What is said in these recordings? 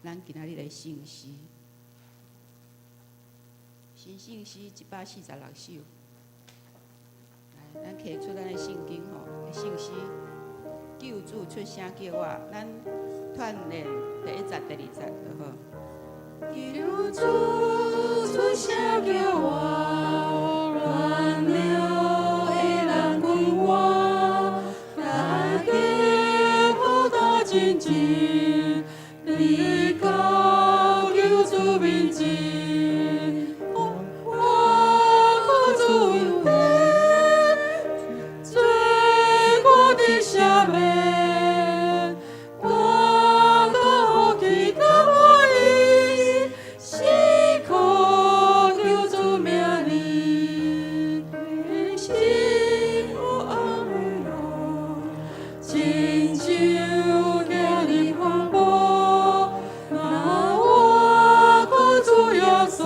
咱今仔日的聖詩，新聖詩146首。來，咱摕出咱的聖經吼，聖詩，救主出聲叫我，咱串連第一節、第二節就好。救主出聲叫我，亂了的人群我，大家好大真真，來到救主面前，我靠主恩典，罪過的赦免，我得福氣甲歡喜，是靠救主名字，是黑暗的路，親像行入風暴，若我靠主耶穌，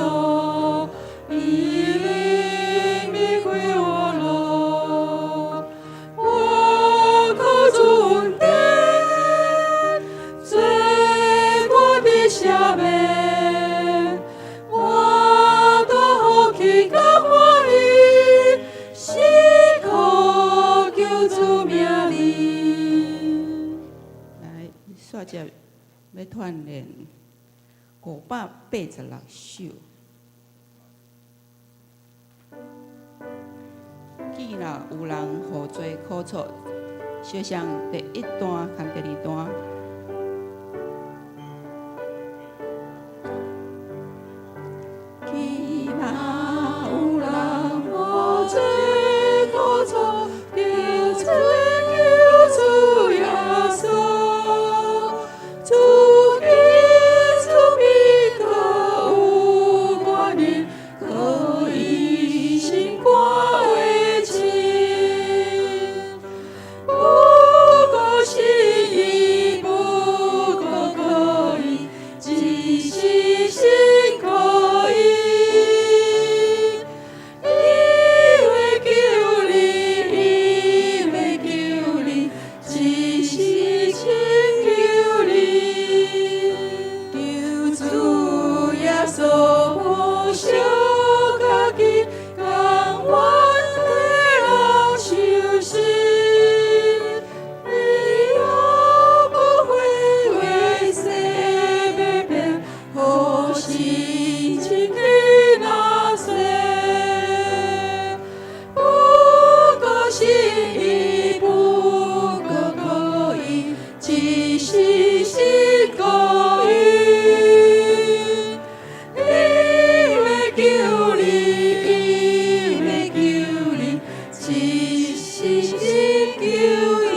伊靈避開我路，我靠主恩典，罪過的赦免，我得福氣甲歡喜，是靠救主名字。來，煞接欲串連586首。既若有人予罪苦楚，相像第一段和第二段。既若有人予罪苦楚，求主救主耶穌，主基督比閣有權能，可以心肝為清。不過信伊，不過可以，只是信可以。伊會救你，伊會救你，只是請求你。救主耶穌無惜家己，甘願替人受死，伊也不悔為世欲變，予心情去哪世？不過信伊，不過可以，只是信可以。伊會救你，伊會救你，只是請求你。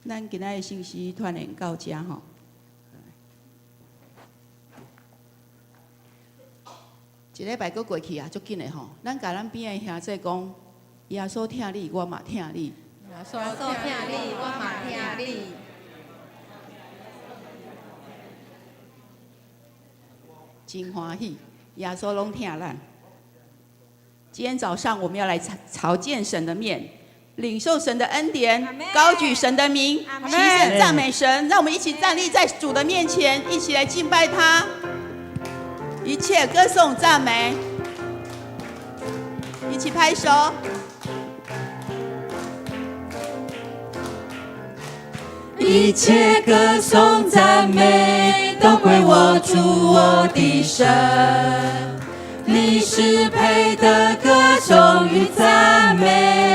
咱今仔日聖詩串連到遮吼。一禮拜閣過去啊，足緊的吼。咱共咱邊的兄弟講，耶穌疼你，我嘛疼你。耶穌疼你，我嘛疼你。真歡喜，耶穌攏疼咱。今天早上我們要來朝見神的面，領受神的恩典，高舉神的名，齊聲讚美神。讓我們一起站立在主的面前，一起來敬拜他，一切歌頌讚美，一起拍手。一切歌頌讚美都歸我主我的神，你是配得歌頌與讚美。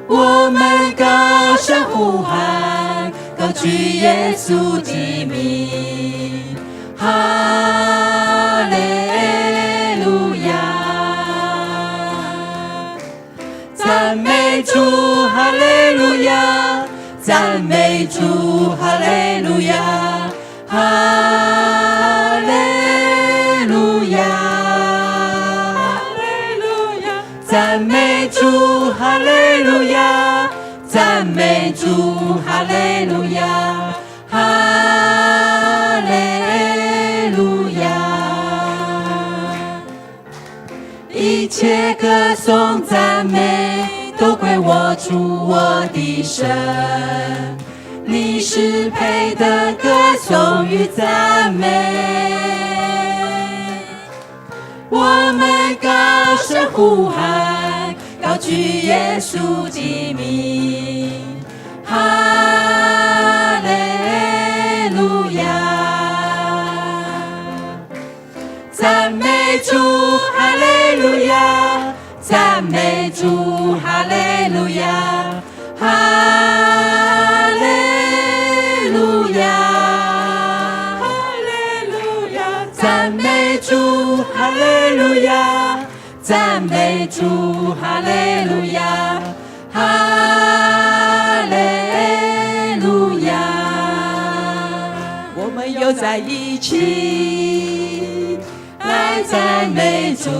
我們高聲呼喊，高舉耶穌的名，哈利路亞，讚美主，哈利路亞，讚美主，哈利路亞，哈利路亞，哈利路亞，讚美主，哈利路亞，讚美主，哈利路亞，哈利路亞。一切歌頌讚美都歸我主我的神。你是配得歌頌與讚美。我們高聲呼喊，高舉耶穌的名，哈利路亞！讚美主，哈利路亞！讚美主，哈利路亞！哈利路亞！哈利路亞！讚美主，哈利路亞！讚美主，哈利路亞！哈利路亞！我們又在一起來讚美主，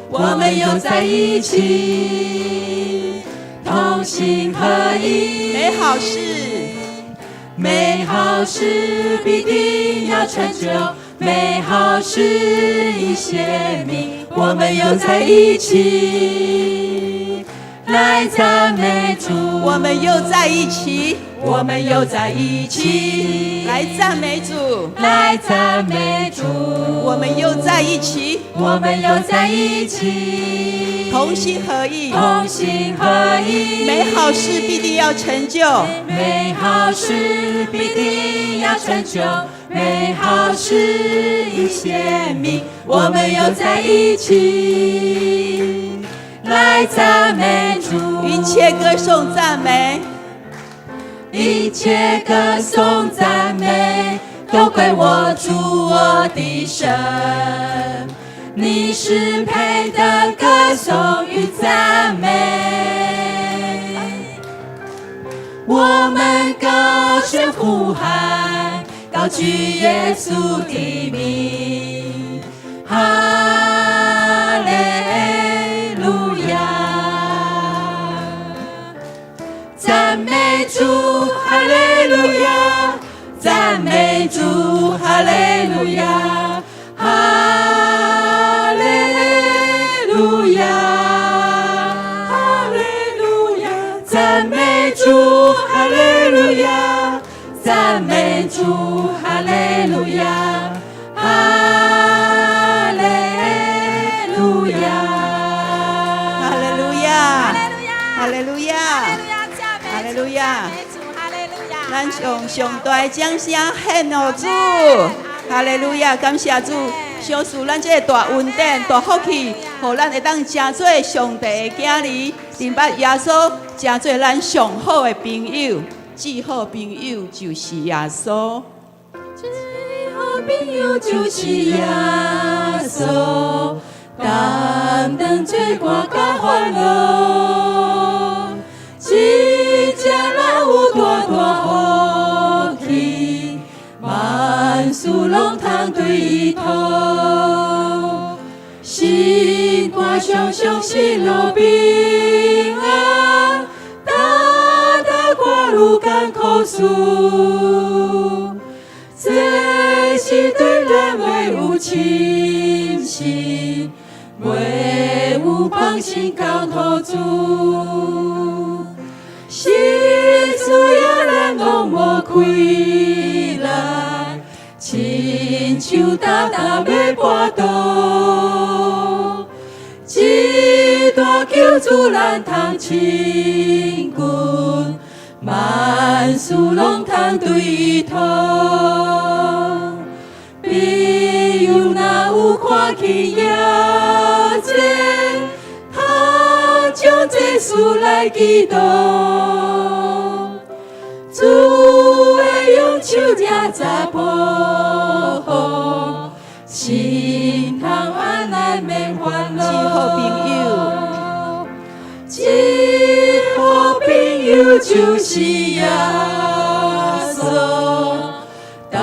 我們又在一起，同心合意，美好事，美好事必定要成就，美好事已顯明，我們又在一起來讚美主，我們又在一起，我們又在一起來讚美主，來讚美主，我們又在一起，我們又在一起，同心合意，同心合意，美好事必定要成就，美好事必定要成就，美好事已顯明，我們又在一起來讚美主，一切歌頌讚美，一切歌頌讚美都歸我主我的神，你是配得歌頌與讚美。我們高聲呼喊，高舉耶穌的名，哈利路亞！讚美主，哈利路亞！讚美主，哈利路亞！哈利路亞！哈利路亞！讚美主，哈利路亞！讚美主，哈利路亞！哈利路亞！哈利路亞，哈利路亞，哈利路亞，咱將上大的掌聲獻予主，哈利路亞，感謝主，賞賜咱這个大恩典、大福氣，予咱會當成做上帝的囝兒，認捌耶穌，成做咱上好的朋友，至好朋友就是耶穌。最好朋友就是耶穌，擔當罪過佮煩惱，真正咱有大大福氣，萬事攏通對伊討，心肝常常喜樂平安，逐逐我愈艱苦事。這是對咱袂有侵蝕，袂有放心交託主。是主予咱攏無虧難，親像逐逐欲跋倒。這大救主咱通親近，萬事攏通對伊討。朋友若有看見耶濟，通將這事來祈禱。主會用手遮查保護，心通安來免煩惱。至好朋友，至好朋友就是耶穌，擔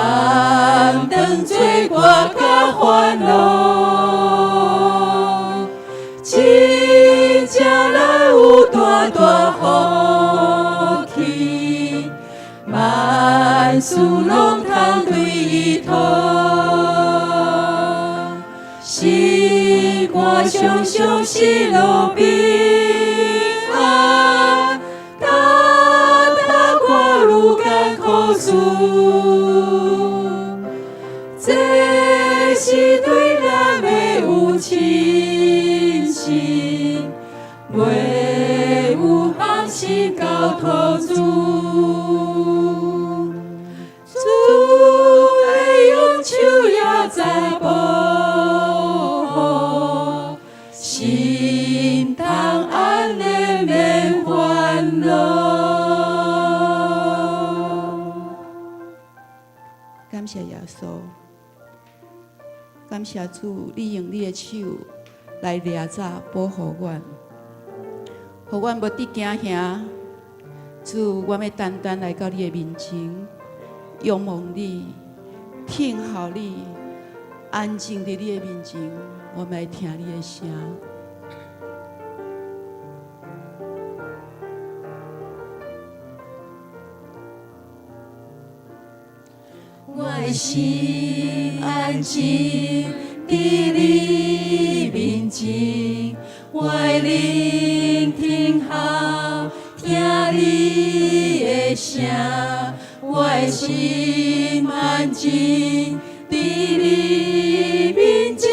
當罪過佮煩惱，真正咱有大大福氣，萬事攏通對伊討，心肝常常喜樂平事，這是對咱的有信心，袂有放心交託主。主的用手也在保護，心通按呢免煩惱。感謝耶穌，感謝主，你用你的手來掠抓保護阮，予阮無得驚嚇。主，我欲單單來到你的面前，仰望你，聽候你，安靜佇你的面前，我們來聽你的聲。我的心安靜佇你面前，我的靈聽候聽你的聲，我的心安靜佇你面前，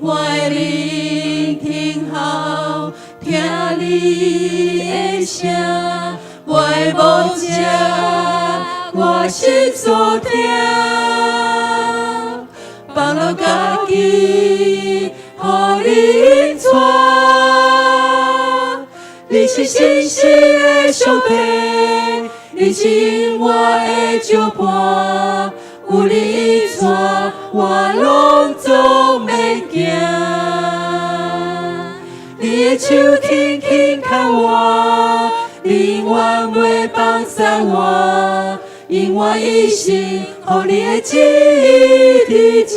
我的靈聽候聽你的聲，我的牧者，我心所疼，放落家己，予你引帶。你是信實的上帝，你是永活的石伴，有你引帶，我攏總免驚。你的手輕輕牽我，你永遠袂放捨我，因我一生予你的旨意佇這。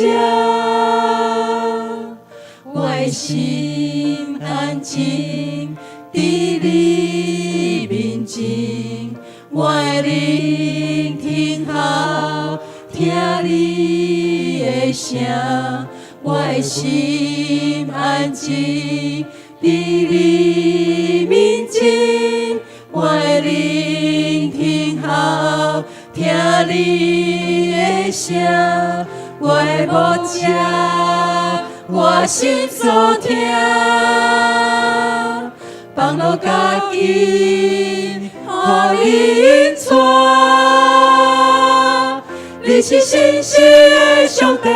我的心安靜佇你面前，我的靈聽候聽你的聲，我的心安靜佇你面前，我的靈聽候聽你的聲，我的牧者，我心所疼，放落家己，予你引帶。你是信實的上帝，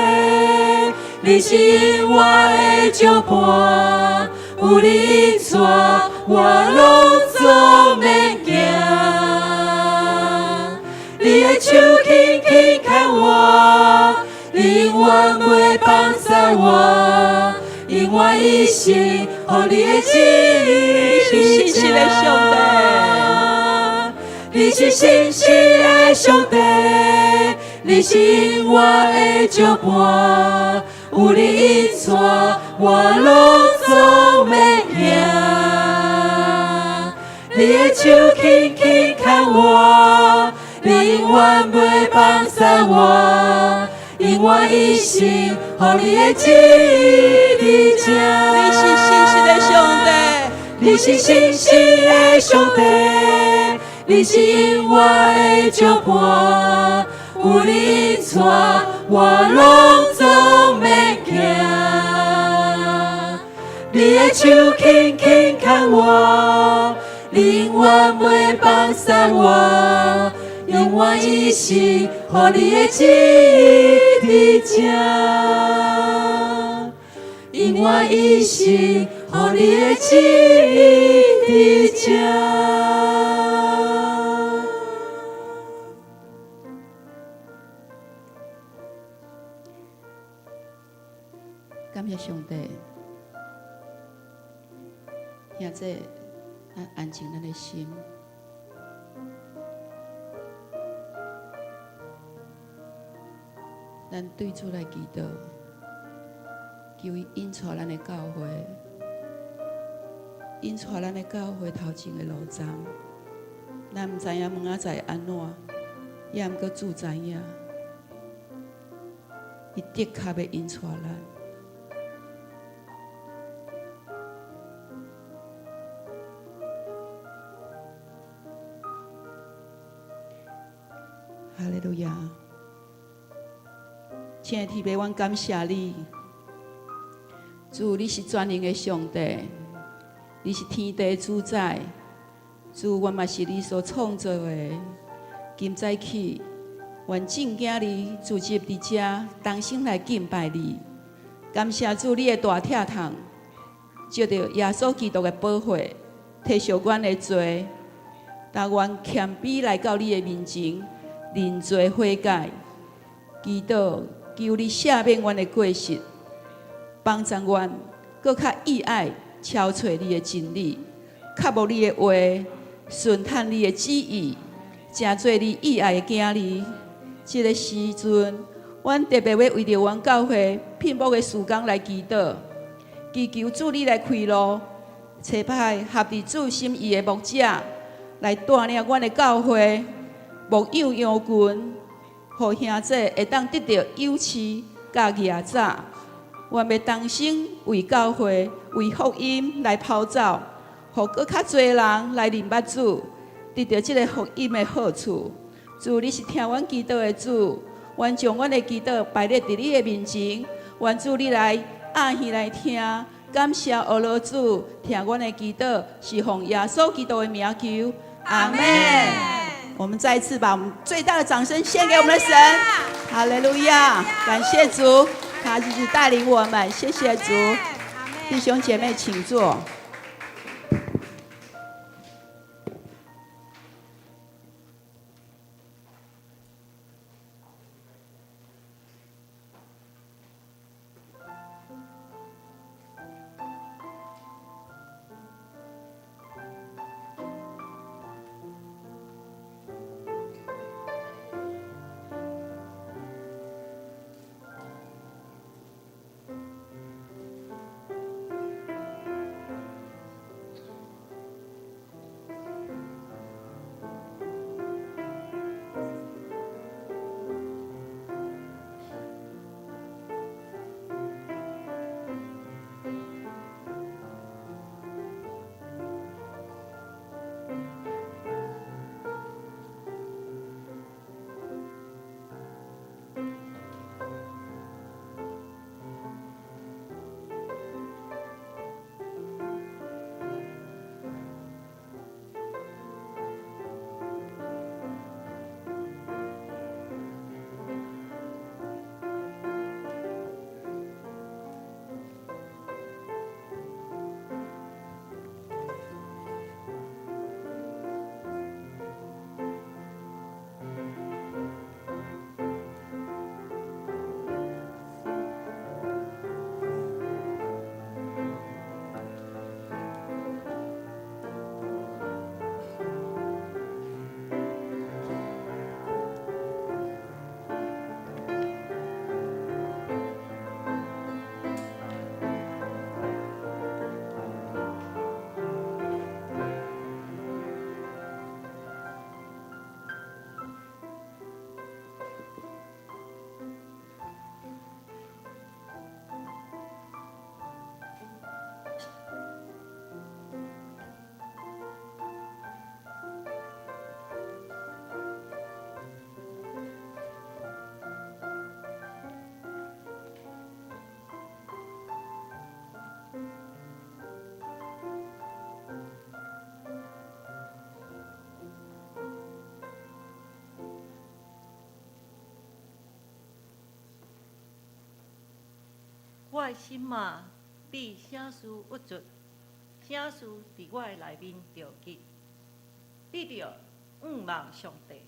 你是永活的石伴，有你引帶，我攏總免驚。你的手輕輕牽我，你永遠袂放捨我，因我一生予你的旨意是信實的上帝，你是信實的上帝，你是永活的石伴，有你引帶，我攏總免驚。你的手輕輕牽我，你永遠袂放捨我，因我一生予你的旨意佇這。你是信實的上帝，你是信實的上帝，你是永活的石伴，有你引帶，我攏總免驚。你的手輕輕牽我，你永遠袂放捨我，用我一生予你的旨意佇這，用我一生予你的旨意佇這。感謝上帝，兄弟，咱安靜咱的心，咱對主來祈禱，求伊引帶咱的教會，引帶咱的教會頭前的路程。咱毋知影明仔載按怎，也毋過主知影，伊的確欲引帶咱。哈利路亞！親愛的天父，阮感謝你，主，你是全能的上帝，你是天地主宰，主，阮嘛是你所創造的。今早起，阮眾囝兒聚集佇遮，同心來敬拜你。感謝主，你的大疼痛，藉著耶穌基督的寶血，提贖阮的罪，當阮謙卑來到你的面前，認罪悔改，祈禱求你赦免阮的過失，幫助阮閣較意愛朝揣你的真理，渴慕你的話，順趁你的旨意，成做你意愛的囝兒。這个時陣，阮特別欲為著阮教會聘牧的事工來祈禱，祈求主你來開路，差派合佇主心意的牧者來帶領阮的教會牧養羊群，予兄弟會當得著幼飼佮夯紮。阮欲同心為教會、為福音來奔走，予閣較濟人來認捌主，得著這个福音的好處。主，你是聽阮祈禱的主，阮將阮的祈禱擺列佇你的面前，願主你來掩耳來聽，感謝阿羅主聽阮的祈禱，是奉耶穌基督的名求，阿門。我們再一次把我們最大的掌聲獻給我們的神，哈利路亞！感謝主，他日日帶領我們，謝謝主。弟兄姐妹，請坐。我的心啊，你啥事鬱卒？啥事佇我的內面著急？你著仰望上帝，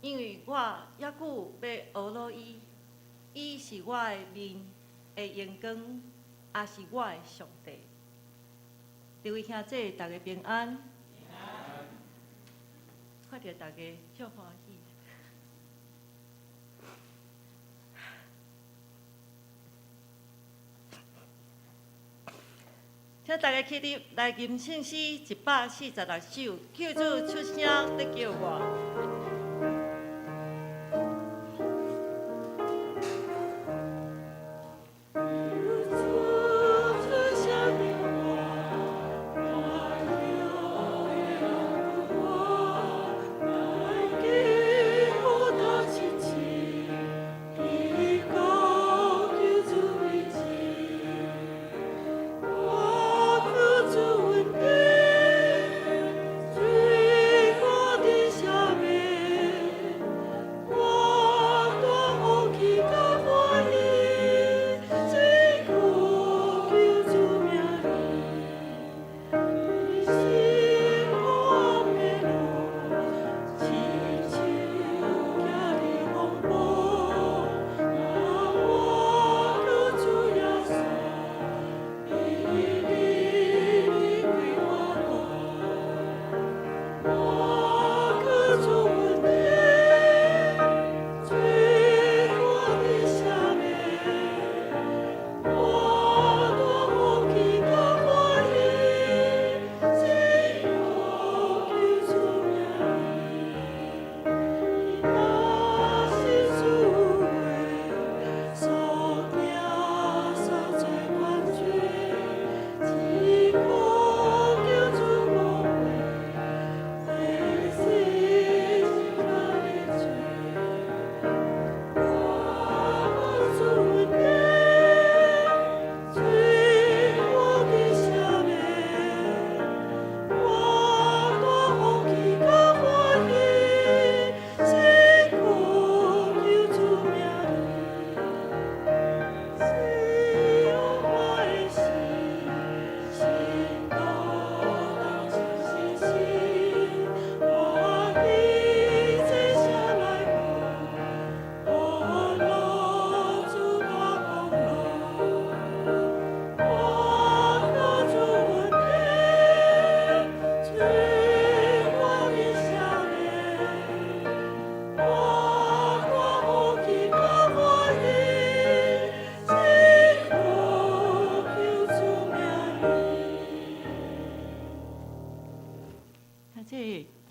因為我猶閣欲呵咾伊，伊是我的面的榮光，也是我的上帝。各位兄弟，大家平安。看著大家足歡喜。請大家起立來吟聖詩146首，救主出聲得救我。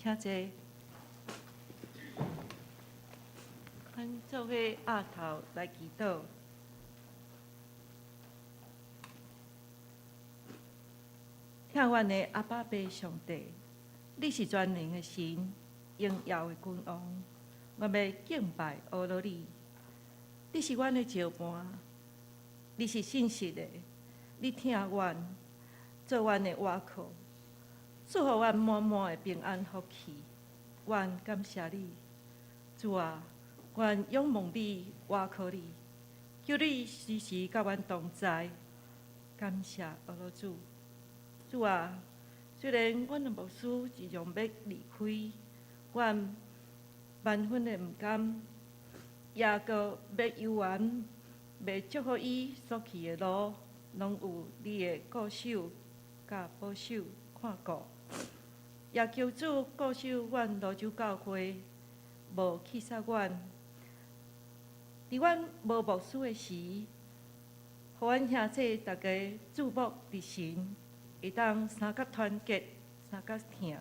請坐。咱做伙徼頭來祈禱。疼阮的阿爸父上帝，你是全能的神，榮耀的君王，我欲敬拜阿羅你。你是阮的石盤，你是信實的，你疼阮，做阮的倚靠，賜予阮滿滿的平安福氣。阮感謝你，主啊，阮仰望你，倚靠你，求你時時佮阮同在。感謝阿羅主，主啊，雖然阮的牧師即將欲離開，阮萬分的毋甘，也閣欲猶原，欲祝福伊所去的路，攏有你的顧守佮保守看顧，也求主顧守阮蘆洲教會，無棄殺阮。佇阮無牧師的時，予阮兄弟逐家注目佇神，會當相佮團結，相佮疼，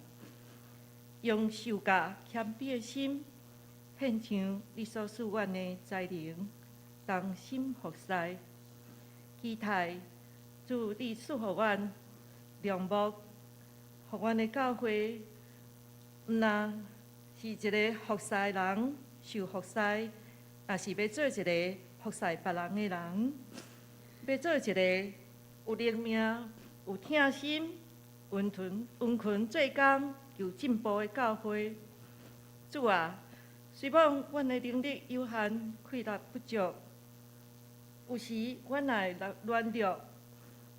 用受教謙卑的心，獻上你所賜阮的才能，同心服侍。期待主你賜予阮良牧，予阮的教會，毋但是一个服侍人、受服侍，也是欲做一个服侍別人的人，欲做一个有靈命、有疼心、溫吞殷勤做工、求進步的教會。主啊，雖罔阮的能力有限，氣力不足，有時阮會軟弱，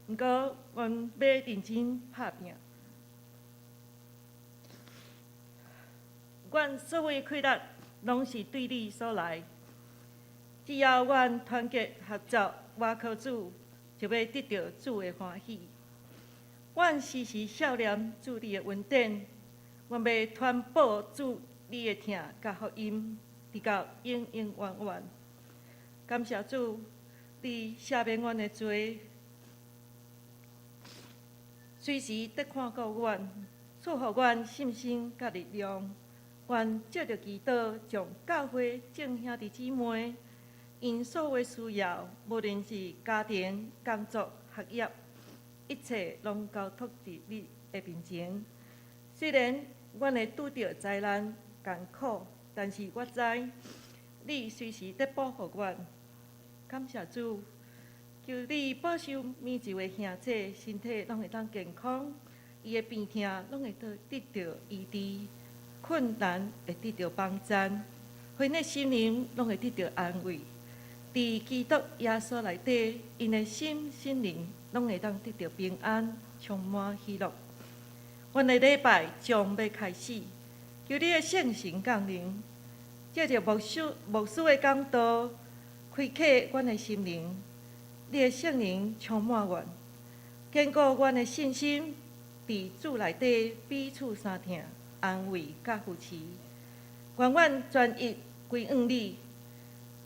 毋過阮欲認真拍拚。阮所有氣力攏是對你所來，只要阮團結合作，倚靠主，就欲得著主的歡喜。阮時時數念主你的恩典，阮欲傳播主你的疼佮福音，直到永永遠遠。感謝主，你赦免阮的罪，隨時伫看顧阮，賜予阮信心佮力量。願藉著祈禱，將教會眾兄弟姊妹，𪜶所有的需要，無論是家庭、工作、學業，一切攏交託佇你的面前。雖然阮會拄著災難艱苦，但是我知你隨時佇保護阮。感謝主，求你保守每一位兄弟身體攏會當健康，伊的病痛攏會得得著醫治，困難會得著幫贊，𪜶的心靈攏會得著安慰。佇基督耶穌內底，𪜶的心心靈攏會當得著平安，充滿喜樂。阮的禮拜將欲開始，求你的聖神降臨，藉著牧師的講道，開啟阮的心靈，你的聖靈充滿阮，堅固阮的信心，佇主內底彼此相疼、安慰佮扶持。願阮專一歸向你，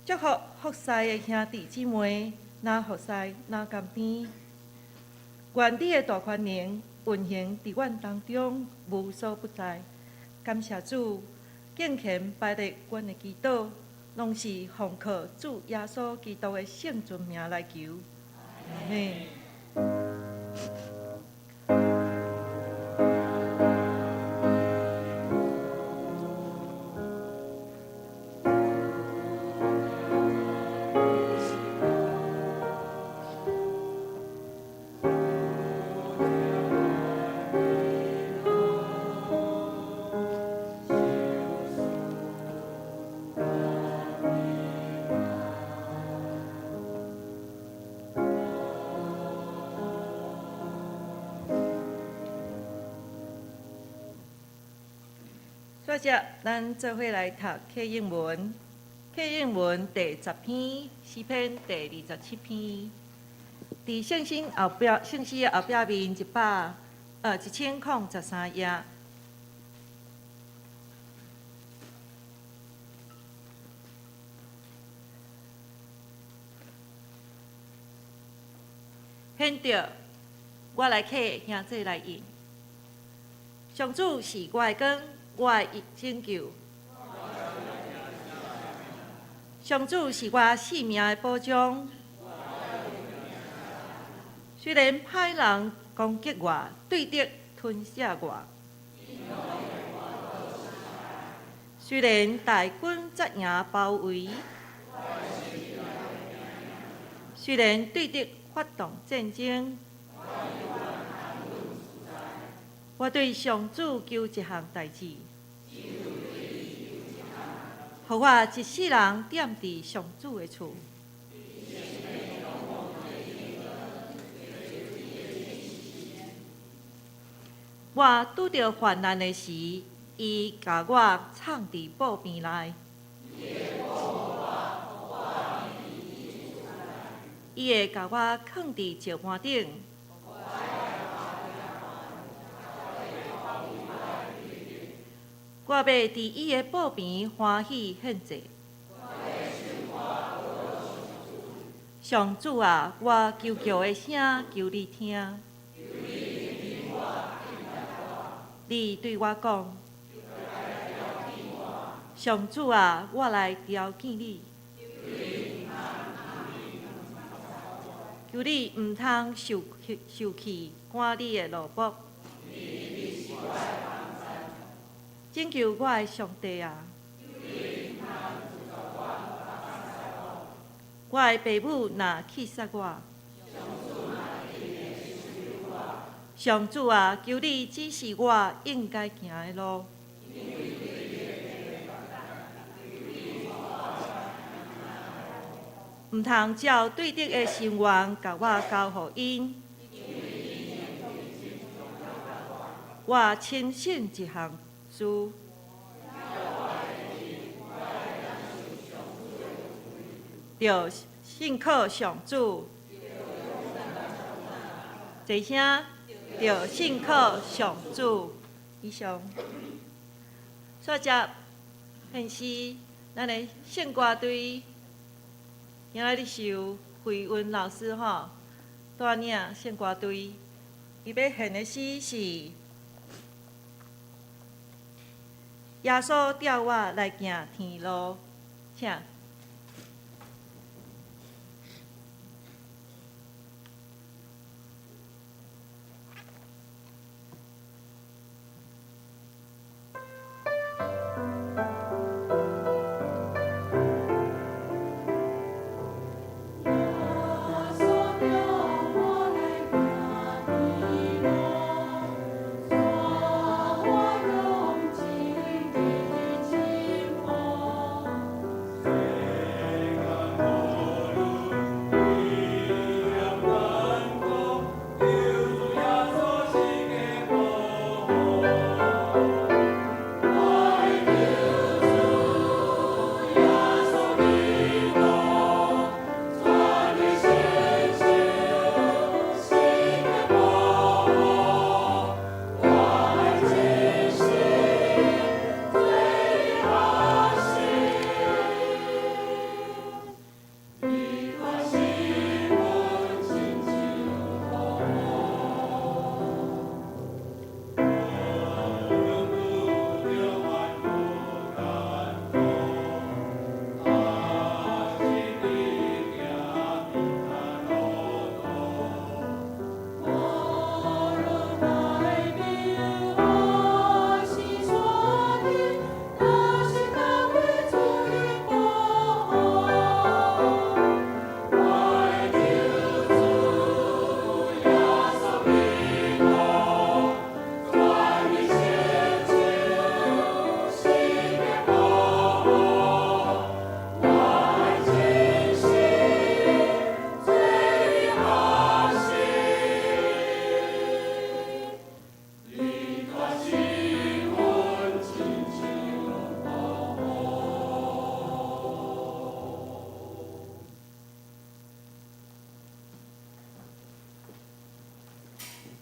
祝福服侍的兄弟姊妹，若服侍若甘甜。願你的大權能運行佇阮當中，無所不在。感謝主，敬虔擺列阮的祈禱，攏是奉靠主耶穌基督的聖尊名來求。阿們。煞接，咱做伙來讀啟應文，啟應文第10篇，詩篇第27篇。佇聖經後壁，聖詩的後壁面1013頁。顯著我來客兄弟來應，上主是我的光，我的拯救。上主是我性命的保障。雖然歹人攻擊我，對敵吞噬我，雖然大軍紮營包圍，雖然對敵發動戰爭，我對上主求一項代誌，予我一世人踮佇上主的厝。我拄著患難的時，伊共我藏佇寶瓶內。伊會共我囥佇石盤頂。我欲佇伊的寶邊歡喜獻祭。上主啊，我求告的聲，求你聽。你對我講，上主啊，我來召見你。求你毋通受受氣，趕你的奴僕。拯救我的上帝啊！我的爸母若棄殺我，上主啊，求你指示我應該行的路。毋通照對敵的心願，共我交予𪜶。我深信一項事，著信靠上主。齊聲，著信靠上主。以上。煞接獻詩，咱的聖歌隊，今仔日是由慧文老師吼帶領聖歌隊，伊欲獻的詩是《耶穌帶我來行天路》，請。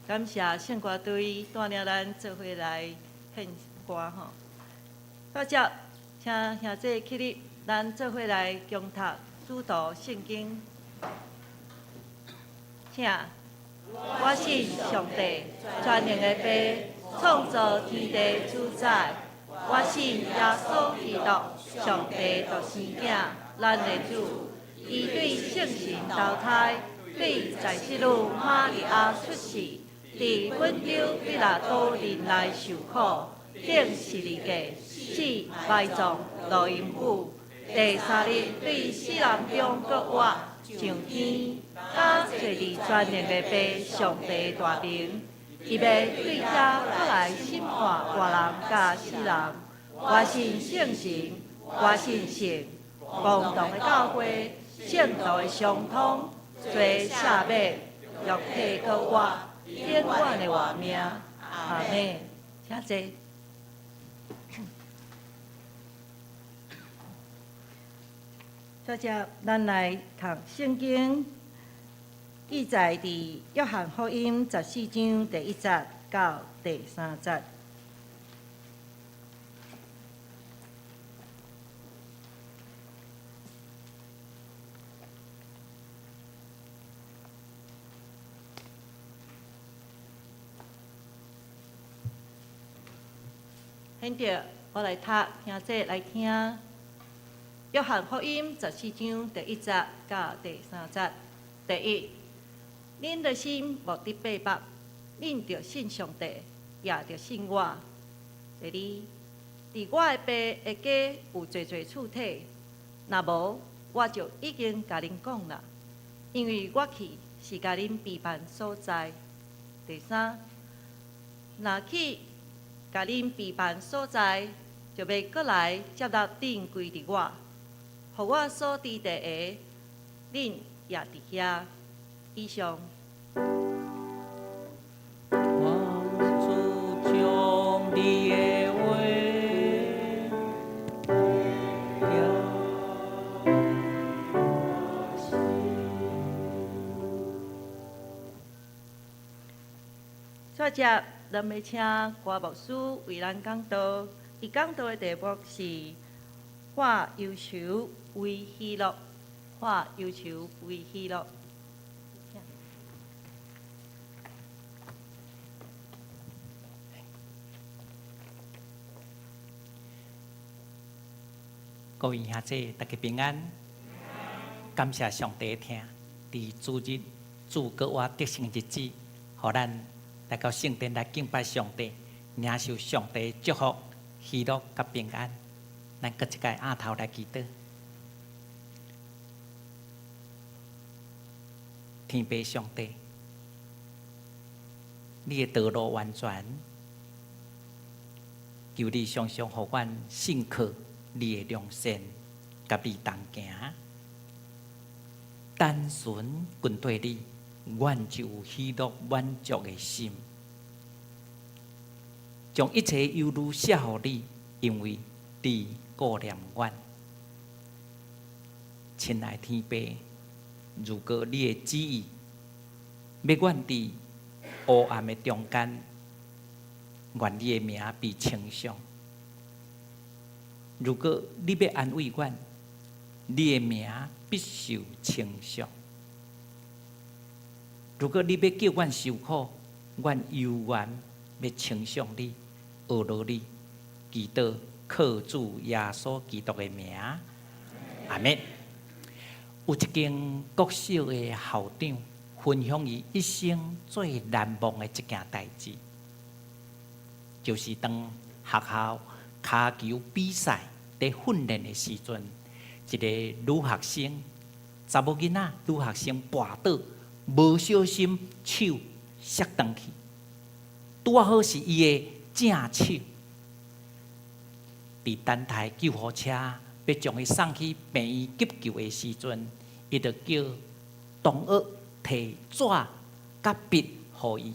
感謝聖歌隊帶領咱做伙來獻歌吼。到這，請兄弟起立，咱做伙來共讀使徒聖經。請，我信上帝，全能的父，創造天地主宰。我信耶穌基督，上帝獨生囝，咱的主。伊對聖神投胎，對在聖女瑪利亞出世，佇本丟彼拉多任內受苦，釘十字架，死埋葬，落陰府。第三日對死人中閣活，上天，敢坐佇全能的父上帝大爿。伊欲對遮閣來審判活人佮死人。我信聖神，我信聖公同的教會，聖徒的相通，罪赦免，肉體閣活，永遠的活命。阿們，請坐。接著，咱來讀聖經，記載佇約翰福音14章第1節到第3節。現在我來讀，聽者來聽。約翰福音14章第1節到第3節。第一，恁的心莫得八百，恁著信上帝，也著信我。第二，佇我的爸的家有濟濟厝體，若無，我就已經共恁講啦，因為我去是共恁備辦所在。第三，若去共恁備辦所在，就欲閣來接納恁歸佇我，予我所佇的，恁也佇遐。以上。求主將你的話寄我心。接著，咱欲請郭牧師為咱講道。伊講道的題目是化憂愁為喜樂，化憂愁為喜樂。各位兄弟，大家平安。感謝上帝疼，佇主日主閣活得勝的日子，予咱來到聖殿來敬拜上帝，領受上帝祝福、喜樂佮平安。咱閣一擺仰頭來祈禱。天父上帝，你的道路完全，求你常常予阮信靠你的良善，佮你同行，單純跟隨你，阮就有喜樂滿足的心，將一切憂慮卸予你，因為你顧念阮。親愛天父，如果你的旨意欲阮佇黑暗的中間，願你的名被稱頌。如果你欲安慰阮，你的名必受稱頌。如果你欲叫阮受苦，阮猶原欲稱頌你、阿羅你，祈禱靠主耶穌基督的名，阿們。有一間國小的校長分享伊一生最難忘的一件代誌，就是當學校跤球比賽佇訓練的時陣，一个女學生，查某囡仔女學生跋倒，無小心手摔斷去，拄仔好是伊的正手。佇等待救護車欲將伊送去病院急救的時陣，伊就叫同學提紙佮筆予伊。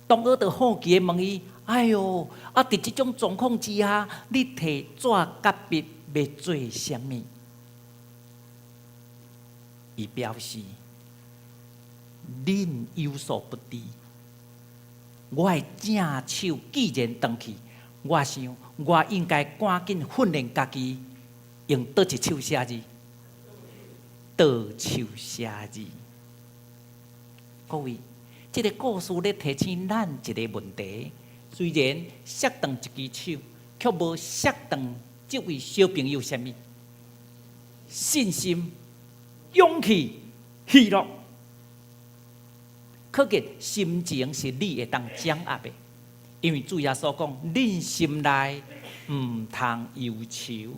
同學就好奇的問伊：哎喲，啊！佇這種狀況之下，你提紙佮筆欲做啥物？伊表示：恁有所不知，我的正手既然斷去，我想我應該趕緊訓練家己，用佗一手寫字，倒手寫字。各位，這个故事咧提醒咱一个問題：雖然摔斷一支手，卻無摔斷這位小朋友啥物？信心、勇氣、喜樂。可見心情是你會當掌握的，因為主耶穌講：恁心內毋通憂愁。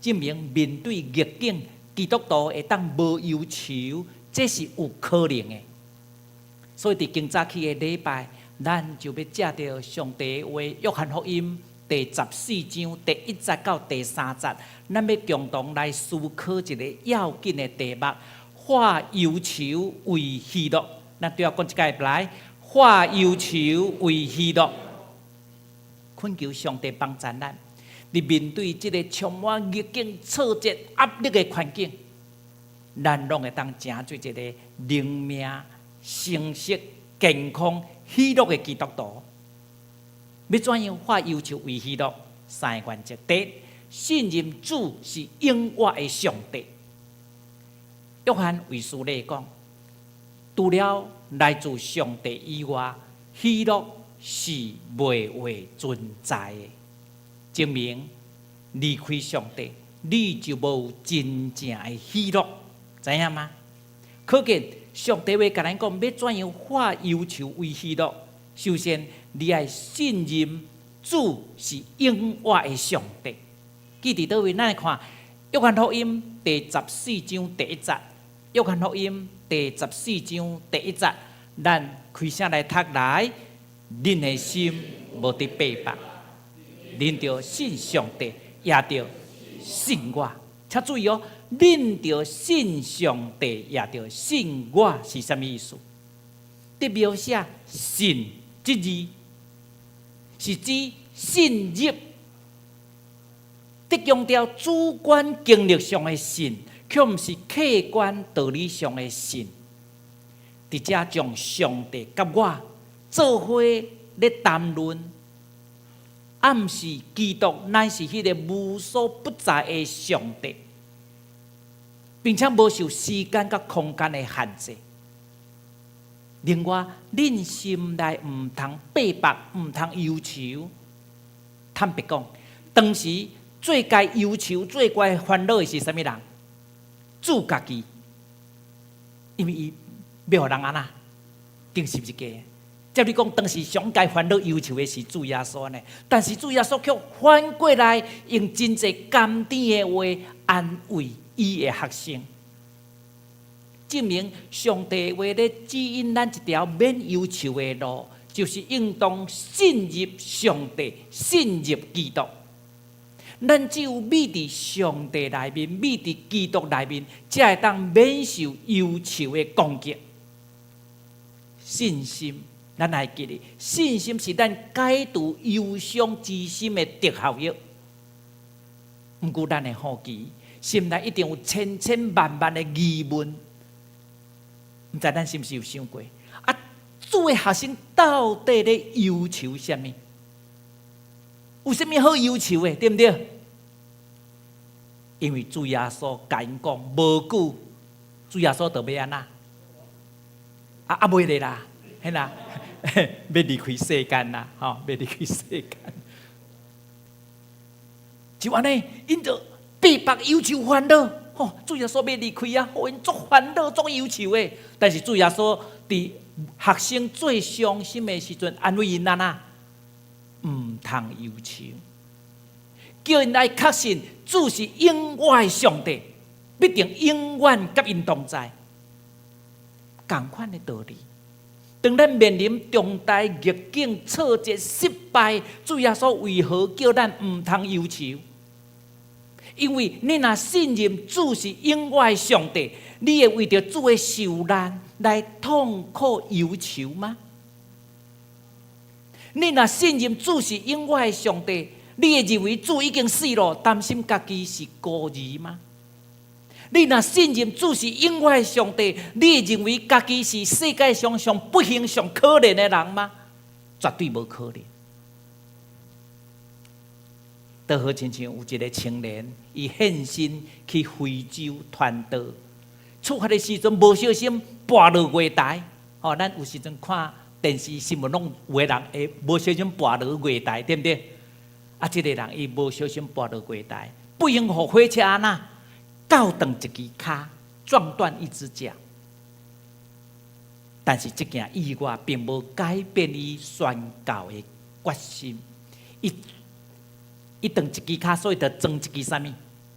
證明面對逆境，基督徒會當無憂愁，這是有可能的。所以佇今早起的禮拜，咱就欲藉著上帝話約翰福音第14章第1節到第3節，咱欲共同來思考一个要緊的題目：化憂愁為喜樂。咱對我講一擺來，化憂愁為喜樂。懇求上帝幫助咱，佇面對這个充滿逆境、挫折、壓力的環境，咱攏會當成做一个靈命、成熟、健康、喜樂的基督徒。欲怎樣化憂愁為喜樂？三个原則：第一，信任主是永活的上帝。約翰衛斯理講，除了來自上帝以外，喜樂是袂會存在的。證明離開上帝，你就無真正的喜樂，知影嗎？可見上帝話共咱講，欲怎樣化憂愁為喜樂？首先，你愛信任主是永活的上帝。記佇佗位？咱來看約翰福音第十四章第一節。約翰福音第十四章第一節，咱開聲來讀來，恁的心無得百縛，恁著信上帝，也著信我。請注意哦，恁著信上帝，也著信我，是啥物意思？佇描寫信這字，是指信入，佇強調主觀經歷上的信，卻毋是客觀道理上的信。佇遮將上帝佮我做伙咧談論，暗示基督乃是彼个無所不在的上帝，並且無受時間佮空間的限制。另外，恁心內毋通百縛，毋通憂愁。坦白講，當時最該憂愁、最該煩惱的是啥物人？主家己，因為伊欲予人按怎釘十字架。照理講，當時上該煩惱憂愁的是主耶穌呢，但是主耶穌卻反過來用真濟甘甜的話安慰伊的學生，證明上帝話咧指引咱一條免憂愁的路，就是應當信入上帝，信入基督。咱只有覕佇上帝內面，覕佇基督內面，才會當免受憂愁的攻擊。信心，咱愛記得，信心是咱解除憂傷之心的特效藥。毋過咱會好奇，心內一定有千千萬萬的疑問，毋知咱是毋是有想過？啊，主的學生到底咧憂愁啥物？有啥物好憂愁的，對毋對？因為主耶穌共𪜶講，無久，主耶穌就欲按怎？啊啊，袂咧啦，嘿啦，欲離開世間啦，吼，欲離開世間。就按呢，𪜶就百縛憂愁煩惱，吼，主耶穌欲離開啊，予𪜶足煩惱、足憂愁的。但是主耶穌佇學生最傷心的時陣，安慰𪜶按怎？毋通憂愁，叫𪜶來確信主是永活的上帝，必定永遠佮𪜶同在。仝款的道理，當咱面臨重大逆境、挫折、失敗，主耶穌為何叫咱毋通憂愁？因為你若信任主是永活的上帝，你會為著主的受難來痛苦憂愁嗎？你若信任主是永活的上帝，你會認為主已經死了，擔心家己是孤兒嗎？你若信任主是永活的上帝，你會認為家己是世界上上不幸、上可憐的人嗎？絕對無可能。就好親像有一个青年，伊獻身去非洲傳道，出發的時陣無小心跋落月台。吼，咱有時陣看電視新聞攏有的人會無小心跋落月台，對毋對？啊，這個人伊無小心跋落月台，不幸予火車按怎鉸斷一支跤，撞斷一隻腳。但是這件意外並無改變伊宣教的決心。伊斷一支跤，所以就裝一支啥物？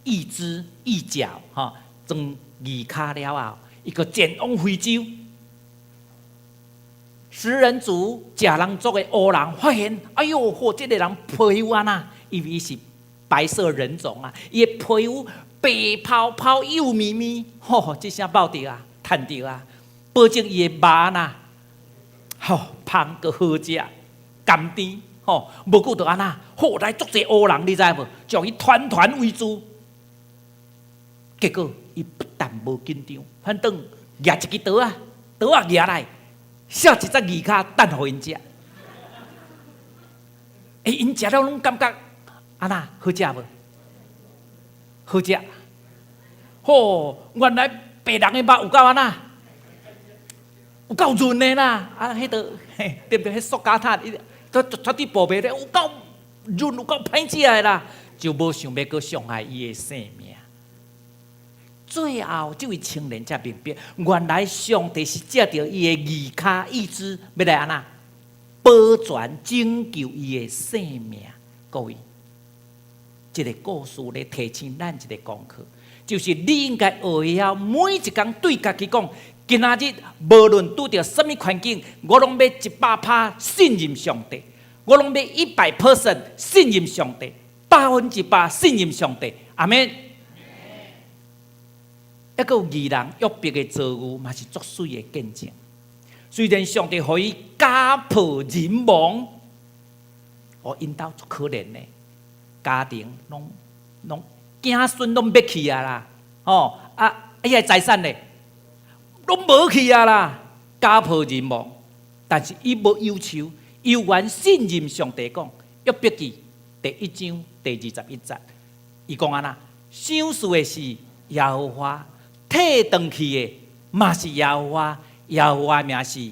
義肢、義腳，吼，裝義跤了後，伊閣前往非洲。食人族、食人族的烏人發現，哎喲，嚯，這個人皮膚按怎？因為伊是白色人種啊，伊的皮膚白泡泡、幼咪咪，吼，這聲爆著啊，趁著啊，保證伊的肉按怎？吼，芳閣好食，甘甜，吼，無久就按怎？吼，來足濟烏人，你知無？將伊團團圍住。結果伊不但無緊張，反轉舉一支刀仔，刀仔舉來。削一隻魚跤等予𪜶食，欸，𪜶食了攏感覺按怎好食無？好食。吼，原來白人的肉有夠按怎？有夠潤的啦！啊，彼個嘿，對毋對？彼塑膠塔，伊都絕對薄皮咧，有夠潤，有夠歹食的啦，就無想欲閣傷害伊的性命。最後，這位青年才明白，原來上帝是藉著伊的義跤義肢，欲來按怎保全拯救伊的性命。各位，這個故事咧提醒咱一個功課，就是你應該學會曉每一工對家己講：今仔日無論拄著啥物環境，我攏欲100%信任上帝，我攏欲100% 信任上帝，100%信任上帝。阿們。抑閣有義人約伯的遭遇，嘛是足媠的見證。雖然上帝予伊家破人亡，哦，𪜶兜足可憐的，家庭攏攏子孫攏滅去啊啦，吼啊，伊的財產咧，攏無去啊啦，家破人亡。但是伊無憂愁，猶原信任上帝講，約伯記第一章第21節，伊講按怎？賞賜的是耶和華。退轉去的嘛是耶和華，耶和華名是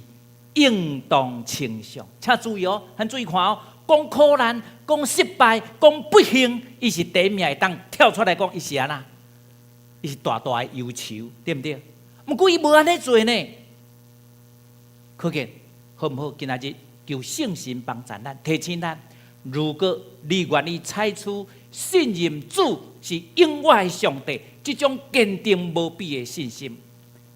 應當稱頌。請注意哦，很注意看哦。講苦難、講失敗、講不幸，伊是第一名會當跳出來講，伊是按怎？伊是大大的憂愁，對毋對？毋過伊無按呢做呢。可見好毋好？今仔日求聖神幫助咱，提醒咱：如果你願意採取信任主是永活的上帝，這種堅定無比的信心，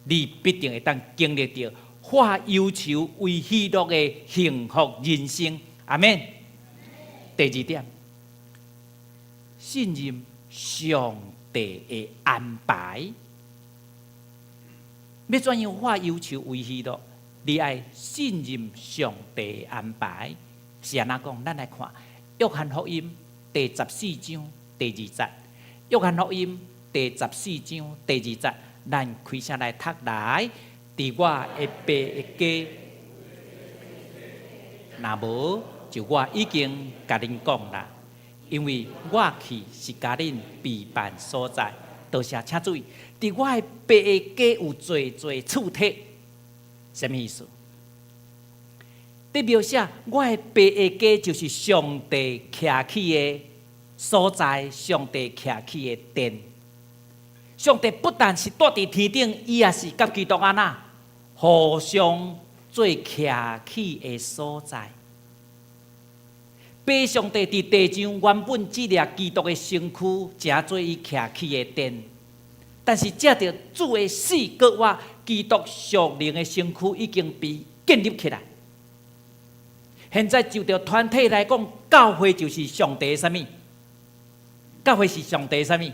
你必定會當經歷著化憂愁為喜樂的幸福人生。阿們。第二點，信任上帝的安排。欲怎樣化憂愁為喜樂？你愛信任上帝的安排。是按怎講？咱來看《約翰福音》第十四章第二節，《約翰福音》第十四章第二節，咱開聲來讀來。佇我的爸的家，若無就我已經共恁講啦，因為我去是共恁備辦所在。多謝，請注意，佇我的爸的家有濟濟厝體，啥物意思？佇描寫我的爸的家就是上帝徛起的所在，上帝徛起的殿。上帝不但是蹛佇天頂，伊也是佮基督按怎互相做徛起的所在。爸上帝佇地上原本這粒基督的身軀，成做伊徛起的殿，但是藉著主的死閣活，基督屬靈的身軀已經被建立起來。現在就著團體來講，教會就是上帝的啥物？教會是上帝的啥物？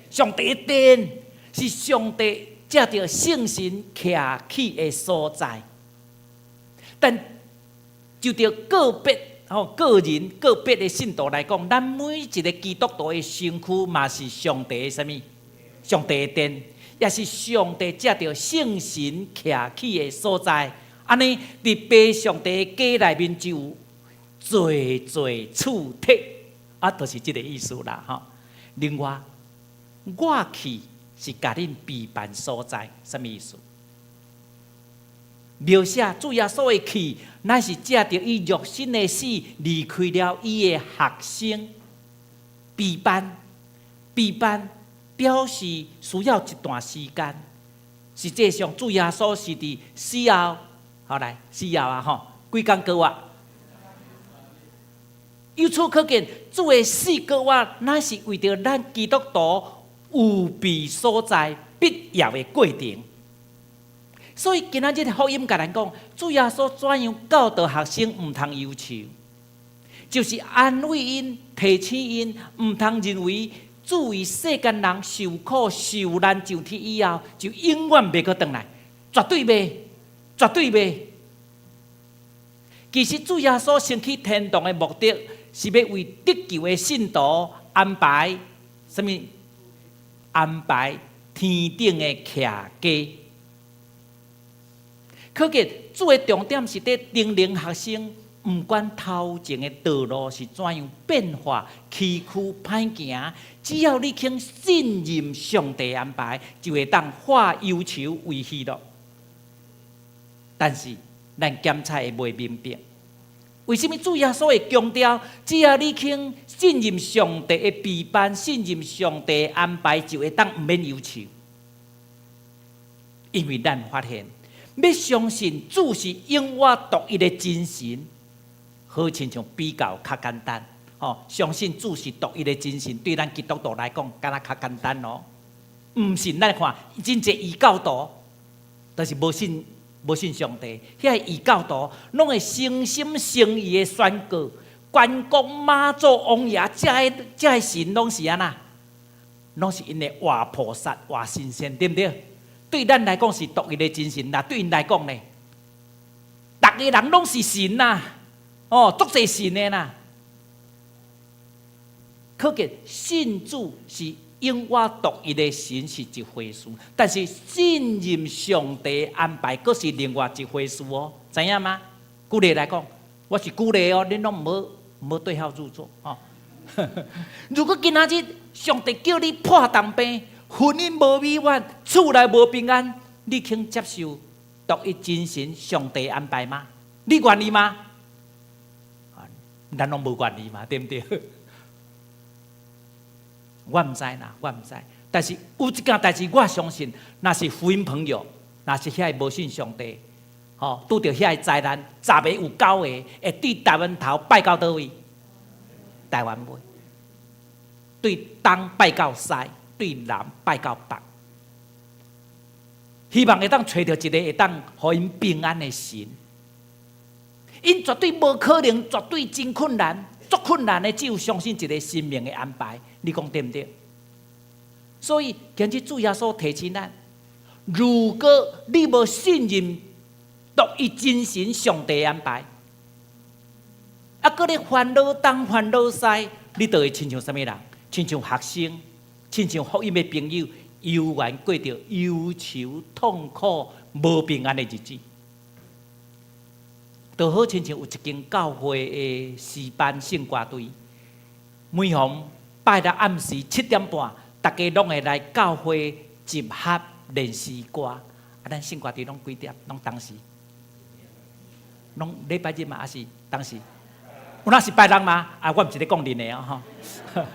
上帝的殿，是上帝藉著聖神徛起的所在。但就著個別吼個人個別的信徒來講，咱每一個基督徒的身軀嘛是上帝的啥物？上帝的殿，也是上帝藉著聖神徛起的所在。按呢，佇爸上帝的家內面就有濟濟厝體，啊，就是這個意思啦，吼。另外，我去是共恁備辦所在，啥物意思？描寫主耶穌的去，乃是藉著伊肉身的死，離開了伊的學生。陪伴，陪伴表示需要一段時間。實際上，主耶穌是佇死後，好來死後啊吼，幾工過活？由此可見，主的死過活，乃是為著咱基督徒預備所在必要的過程。所以今仔日福音共咱講，主耶穌怎樣教導學生毋通憂愁，就是安慰𪜶、提醒𪜶，毋通認為主為世間人受苦受難上天以後，就永遠袂閣轉來，絕對袂，絕對袂。其實主耶穌升去天堂的目的，是欲為得救的信徒安排啥物？安排天頂的徛家。可見主的重點是佇叮嚀學生，毋管頭前的道路是怎樣變化、崎嶇歹行，只要你肯信任上帝安排，就會當化憂愁為喜樂。但是咱檢查會袂明白，為啥物主耶穌會強調，只要你肯信任上帝的備辦，信任上帝的安排，就會當毋免憂愁？因為咱發現，欲相信主是永活獨一的真神，好親像比較較簡單。吼，相信主是獨一的真神，對咱基督徒來講，敢若較簡單哦。毋信咱看，真濟異教徒，就是無信無信上帝，遐個異教徒攏會誠心誠意的宣告，關公、媽祖、王爺，遮个遮个神攏是按怎？攏是𪜶的活菩薩、活神仙，對毋對？對咱來講是獨一的真神，若對𪜶來講呢，逐个人攏是神呐，哦，足濟神的啦。可見信主是永活獨一的神是一回事，但是信任上帝安排，閣是另外一回事哦，知影嗎？舉例來講，我是舉例哦，恁攏毋好毋好對號入座哦。如果今仔日上帝叫你破重病，婚姻無美滿，厝內無平安，你肯接受獨一真神上帝安排嗎？你願意嗎？咱攏無願意嘛，對毋對？我毋知啦，我毋知。但是有一件代誌，我相信，若是福音朋友，若是遐个無信上帝，吼，拄著遐个災難，十個有九個會對台灣頭拜到佗位？台灣袂。對東拜到西，對南拜到北。希望會當揣著一个會當予𪜶平安的神。𪜶絕對無可能，絕對真困難，足困難的，只有相信一个神明的安排。你講對毋對？所以，今日主耶穌提醒咱：如果你無信任獨一真神上帝安排，啊，閣咧煩惱東煩惱西，你就會親像啥物人？親像學生，親像福音的朋友，猶原過著憂愁、痛苦、無平安的日子。就好親像有一間教會的詩班聖歌隊，每逢拜六暗時7點半，逐家攏會來教會集合練詩歌。啊，咱聖歌隊攏幾點？攏當時？攏禮拜日嘛？抑是當時？有哪是拜六嗎？啊，我毋是咧講恁的哦，吼。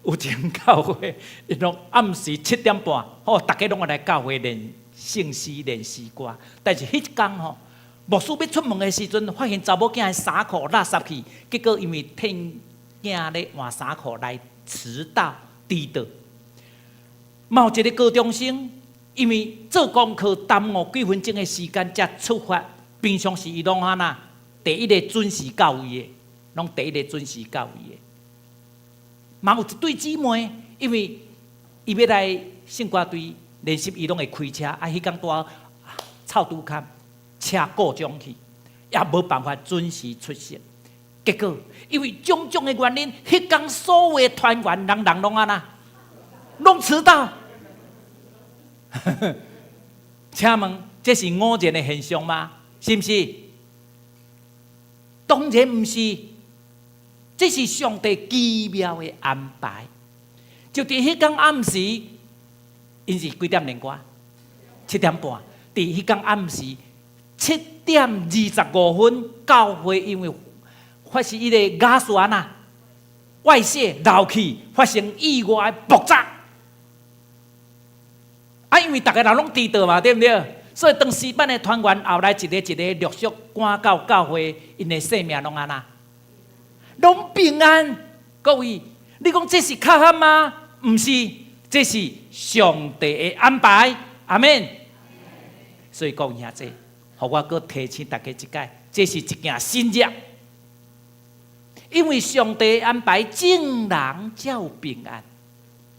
有一間教會，𪜶攏暗時七點半，吼，逐家攏會來教會練聖詩、練詩歌。但是彼一工吼，牧師欲出門的時陣，發現查某囝的衫褲垃圾去，結果因為替囝咧換衫褲來遲到遲到。嘛有一个高中生，因為做功課耽誤幾分鐘的時間才出發，平常時伊攏按怎？第一個準時到位的，攏第一個準時到位的。嘛有一對姊妹，因為伊欲來聖歌隊練習，伊攏會開車，啊，彼工拄好臭拄坎，車故障去，也無辦法準時出席。結果因為種種的原因，彼工所有的團員人人攏按怎？攏遲到。請問這是偶然的現象嗎？是毋是？當然毋是，這是上帝奇妙的安排。就佇彼工暗時，𪜶是幾點練歌？7點半。佇彼工暗時， 7點25分，教會因為發生伊个瓦斯按怎外泄漏氣，發生意外爆炸。啊，因為逐个人攏知道嘛，對毋對？所以當詩班的團員後來一个一个陸續趕到教會，𪜶的性命攏按怎？攏平安。各位，你講這是巧合嗎？毋是，這是上帝的安排。阿們。所以各位兄弟，予我閣提醒大家一擺，這是一件神蹟。因為上帝安排眾人才有平安，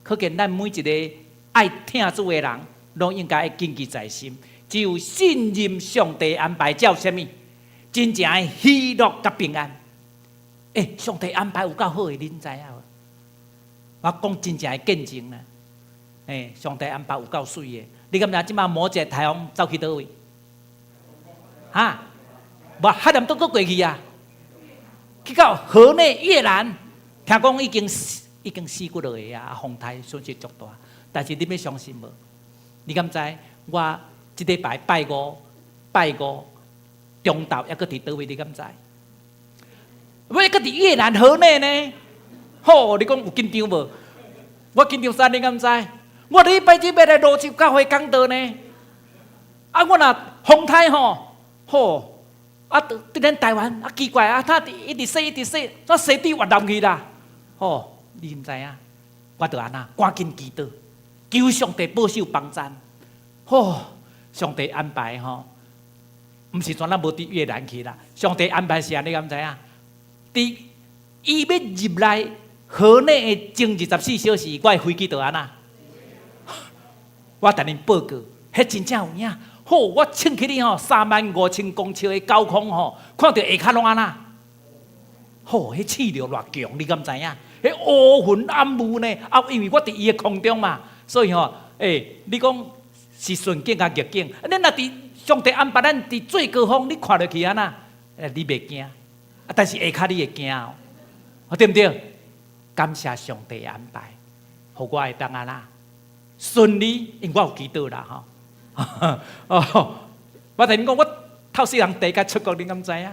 可見咱每一個愛疼主的人，攏應該謹記在心。只有信任上帝安排，才有啥物真正的喜樂佮平安。欸，上帝安排有夠好的，恁知影無？我講真正的見證啦。欸，上帝安排有夠媠的。你敢知這馬摩羯颱風走去佗位？哈？無，海南島閣過去啊？去到河內越南，聽講已經死幾落個啊，風颱損失足大。但是你欲相信無？你敢知我這禮拜拜五拜五中晝猶閣佇佗位？你敢知？我猶閣佇越南河內呢？吼，你講有緊張無？我緊張啥？你敢知？我禮拜日欲來蘆洲教會講道呢？啊，我若風颱吼，吼，啊，佇咱台灣啊，奇怪啊，他一直洗一直洗，煞洗佇越南去啦。吼，你毋知影？我著按怎？趕緊祈禱，求上帝保守幫贊。吼，上帝安排吼，毋是全咱無佇越南去啦。上帝安排是按呢，你敢知影？佇伊欲入來河內的前24小時，我的飛機就按怎？我共恁報告，彼真正有影。好，我衝起你吼，35,000公尺的高空吼，看著下跤攏按怎？吼，彼氣流偌強，你敢知影？彼烏雲暗霧呢？啊，因為我佇伊的空中嘛，所以吼，欸，你講是順境抑逆境？你若佇上帝安排咱佇最高峰，你看落去按怎？欸，你袂驚，啊，但是下跤你會驚哦，對毋對？感謝上帝安排，予我會當按怎順利，因為我有祈禱啦吼。哦，我同恁講，我頭世人第一擺出國，恁敢知影？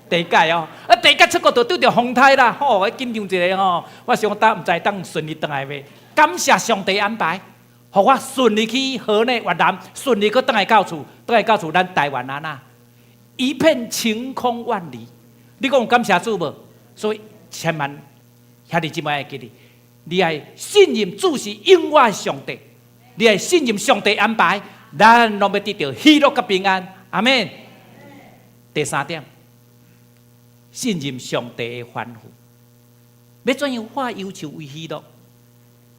第一擺哦，啊，第一擺出國就拄著風颱啦，吼，我緊張一下吼。我想講，毋知當順利轉來袂？感謝上帝安排，予我順利去河內越南，順利閣轉來到厝，轉來到厝咱台灣按怎？一片晴空萬里。你講有感謝主無？所以千萬兄弟姊妹愛記得，你愛信任主是永活的上帝，你愛信任上帝安排，咱攏欲得著喜樂佮平安。阿們。第三點，信任上帝的吩咐。欲怎樣化憂愁為喜樂？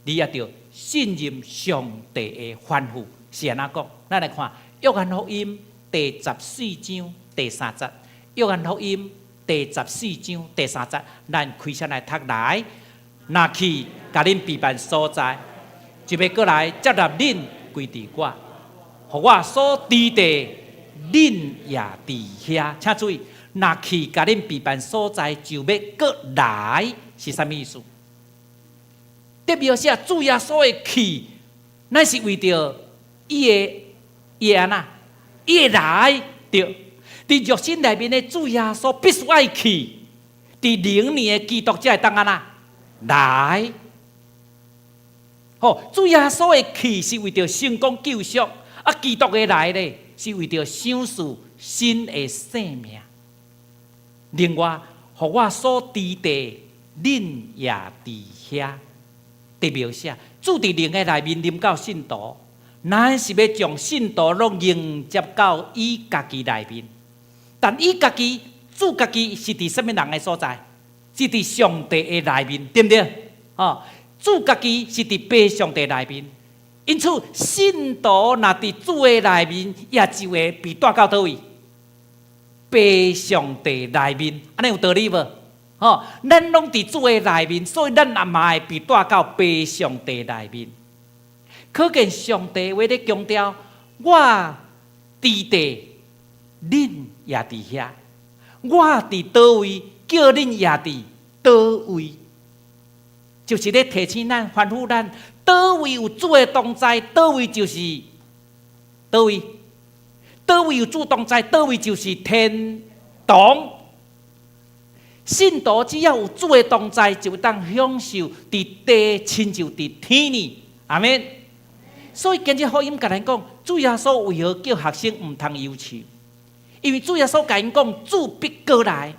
你也著信任上帝的吩咐。是按怎講？咱來看約翰福音第十四章第三節。約翰福音第十四章第三節，咱開聲來讀來。若去共恁備辦所在，就欲閣來接納恁歸佇我，予我所佇地，恁也佇遐。請注意，若去共恁備辦所在，就欲閣來，是啥物意思？特別是主耶穌的去，乃是為著伊的按怎？伊會來對。佇肉身內面的主耶穌必須愛去，佇靈裡的基督才會當按怎來。吼，主耶穌的去是為著成功救贖，啊，基督的來咧是為著賞賜新的生命。另外，予我所佇地，恁也佇遐。特別寫，主佇靈的內面臨到信徒，咱是欲將信徒攏迎接到伊家己內面。但伊家己，主家己是佇啥物人的所在？是佇上帝的內面，對毋對？哦，主家己是佇父上帝內面，因此信徒若佇主的內面，也就會被帶到佗位？父上帝內面，按呢有道理無？吼，咱攏佇主的內面，所以咱也嘛會被帶到父上帝內面。可見上帝話咧強調，我佇地，恁也佇遐；我佇佗位，叫恁也佇佗位，就是咧提醒咱、吩咐咱，佗位有主的同在，佗位就是佗位，佗位有主同在，佗位就是天堂。信徒只要有主的同在，就會當享受佇地親像佇天呢。阿們。所以今日福音共咱講，主耶穌為何叫學生毋通憂愁？因為主耶穌共𪜶講，主必閣來。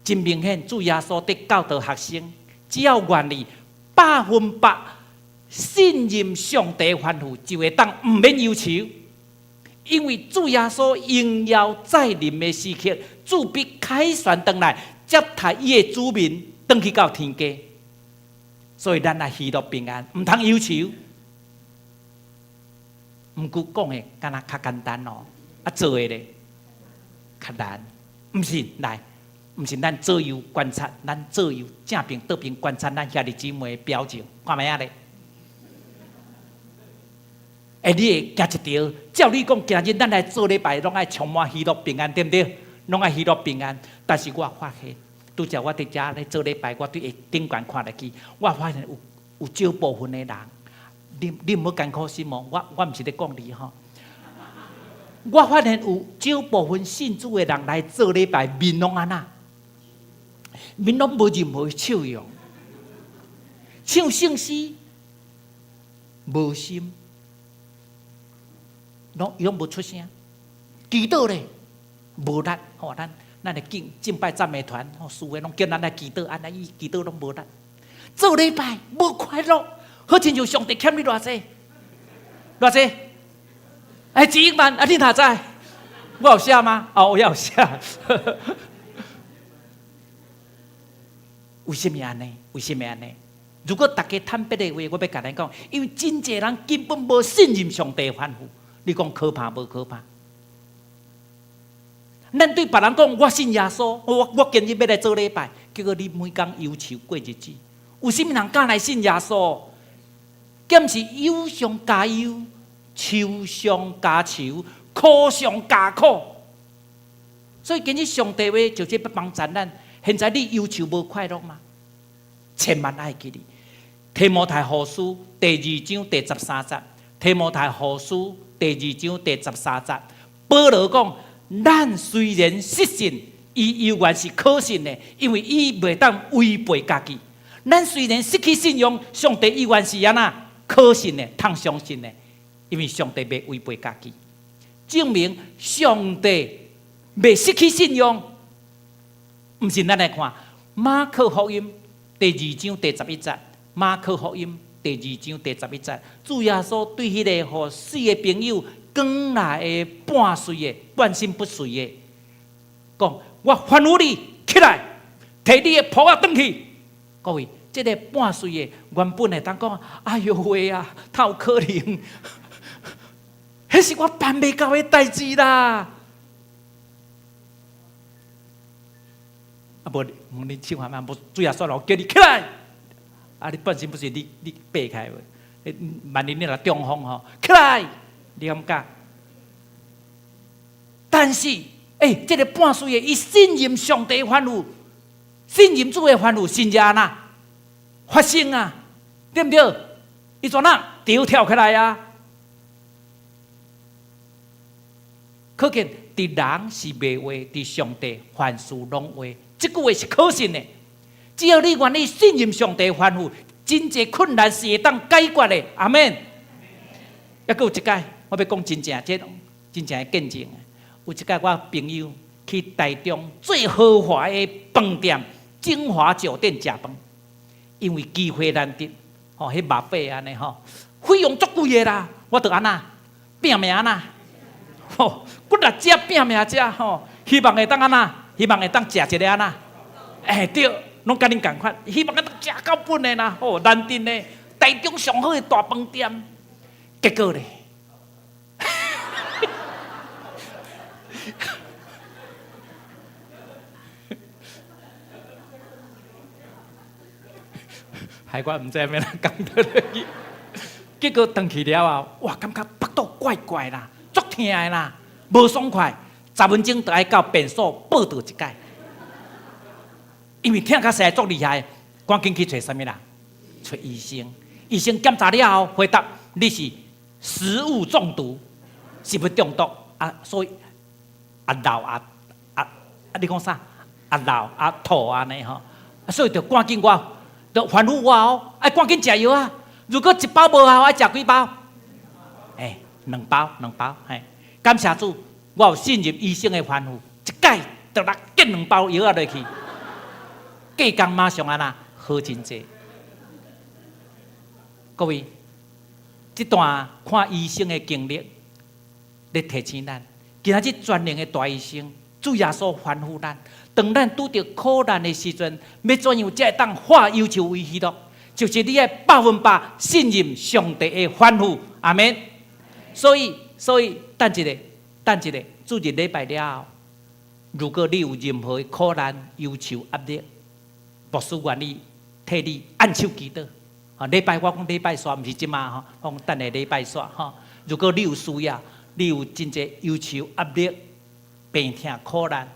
真明顯，主耶穌佇教導學生，只要願意100%信任上帝吩咐，就會當毋免憂愁。因為主耶穌榮耀再臨的時刻，主必凱旋轉來接待伊的子民，轉去到天家。所以咱愛喜樂平安，毋通憂愁。毋過講的敢若較簡單哦，啊做的咧較難。毋是來，毋是咱左右觀察，咱左右正爿倒爿觀察咱兄弟姊妹的表情，看覓仔咧？欸，你會驚一條？照理講，今日咱來做禮拜，攏愛充滿喜樂平安，對毋對？攏愛喜樂平安。但是我發現，拄才我佇遮咧做禮拜，我對下頂懸看入去，我發現有少部分的人，你毋好艱苦心哦，我毋是咧講你吼。我發現有少部分信主的人來做禮拜，面攏按怎？面攏無任何笑容，唱聖詩無心。攏伊攏無出聲，祈禱咧無力吼，咱的敬拜讚美團吼，四個攏叫咱來祈禱，按呢伊祈禱攏無力，做禮拜無快樂，好親像上帝欠你偌濟，偌濟？欸，1億萬啊！你哪知？我有寫嗎？哦，我有寫。為啥物按呢？為啥物按呢？如果大家坦白的話，我欲共咱講，因為真濟人根本無信任上帝吩咐。你講可怕無可怕？咱對別人講，我信耶穌，我今日欲來做禮拜，結果你每工憂愁過日子。有啥物人敢來信耶穌？敢是憂上加憂，愁上加愁，苦上加苦。所以今日上帝話就是欲幫助咱。現在你憂愁無快樂嗎？千萬愛記得，提摩太後書第二章第十三節，提摩太後書第二章第十三節，保羅講：咱雖然失信，伊猶原是可信的，因為伊袂當違背家己。咱雖然失去信仰，上帝猶原是按怎可信的，通相信的，因為上帝袂違背家己，證明上帝袂失去信仰。毋信咱來看馬可福音第二章第十一節，馬可福音第二章第十一節，主耶穌對彼個予四個朋友轉來的半碎的、半身不遂的，講：我吩咐你起來，提你的鋪仔轉去。各位，這個半碎的原本會當講：哎喲喂啊，哪有可能？彼是我辦袂到的代誌啦！啊無，問你試看覓，無主耶穌咯，叫你起來。啊！你半身不遂，你爬起來無？萬一你若中風吼，起來，你敢敢？但是，欸，這個半歲的，伊信任上帝吩咐，信任主的吩咐，信任按怎發生啊？對毋對？伊怎樣？就跳起來啊！可見，佇人是袂話，佇上帝凡事攏話。這句話是可信的。只要你願意信任上帝吩咐，真濟困難是會當解決的。阿們。猶閣有一擺，我欲講真正這真正的見證。有一擺，我朋友去台中最豪華的飯店晶華酒店食飯，因為機會難得，吼，彼 buffet 按呢吼，費用足貴的啦。我就按怎拚命按怎，吼，骨力食拚命食吼，希望會當按怎，希望會當食一个按怎，欸對，攏佮恁仝款，希望會當食夠本的啦，吼，難得呢，台中上好的大飯店，結果咧，害我毋知欲按怎講倒落去，結果轉去了後，哇，感覺腹肚怪怪啦，足疼的啦，無爽快，10分鐘就愛到便所報到一擺，因為疼甲實在足厲害，趕緊去揣啥物人？揣醫生。醫生檢查了後回答：你是食物中毒，食物中毒。啊，所以啊老啊啊啊，你講啥？啊老啊吐按呢吼，所以著趕緊我，著吩咐我哦，愛趕緊食藥啊！如果一包無效，愛食幾包？欸，兩包，兩包，嘿。感謝主，我有信任醫生的吩咐，一擺就來灌兩包藥仔落去，隔工馬上按怎好真濟。各位，這段看醫生的經歷，咧提醒咱，今仔日全能的大醫生，主耶穌吩咐咱，當咱拄著苦難的時陣，欲怎樣才會當化憂愁為喜樂？就是你愛100%信任上帝的吩咐，阿們。所以等一下，等一下，主日禮拜了後，如果你有任何的苦難、憂愁、壓力，牧師願意替你按手祈禱。啊，禮拜我講禮拜煞，毋是這馬吼，我講等下禮拜煞吼。如果你有需要，你有真濟憂愁、壓力、病痛、苦難，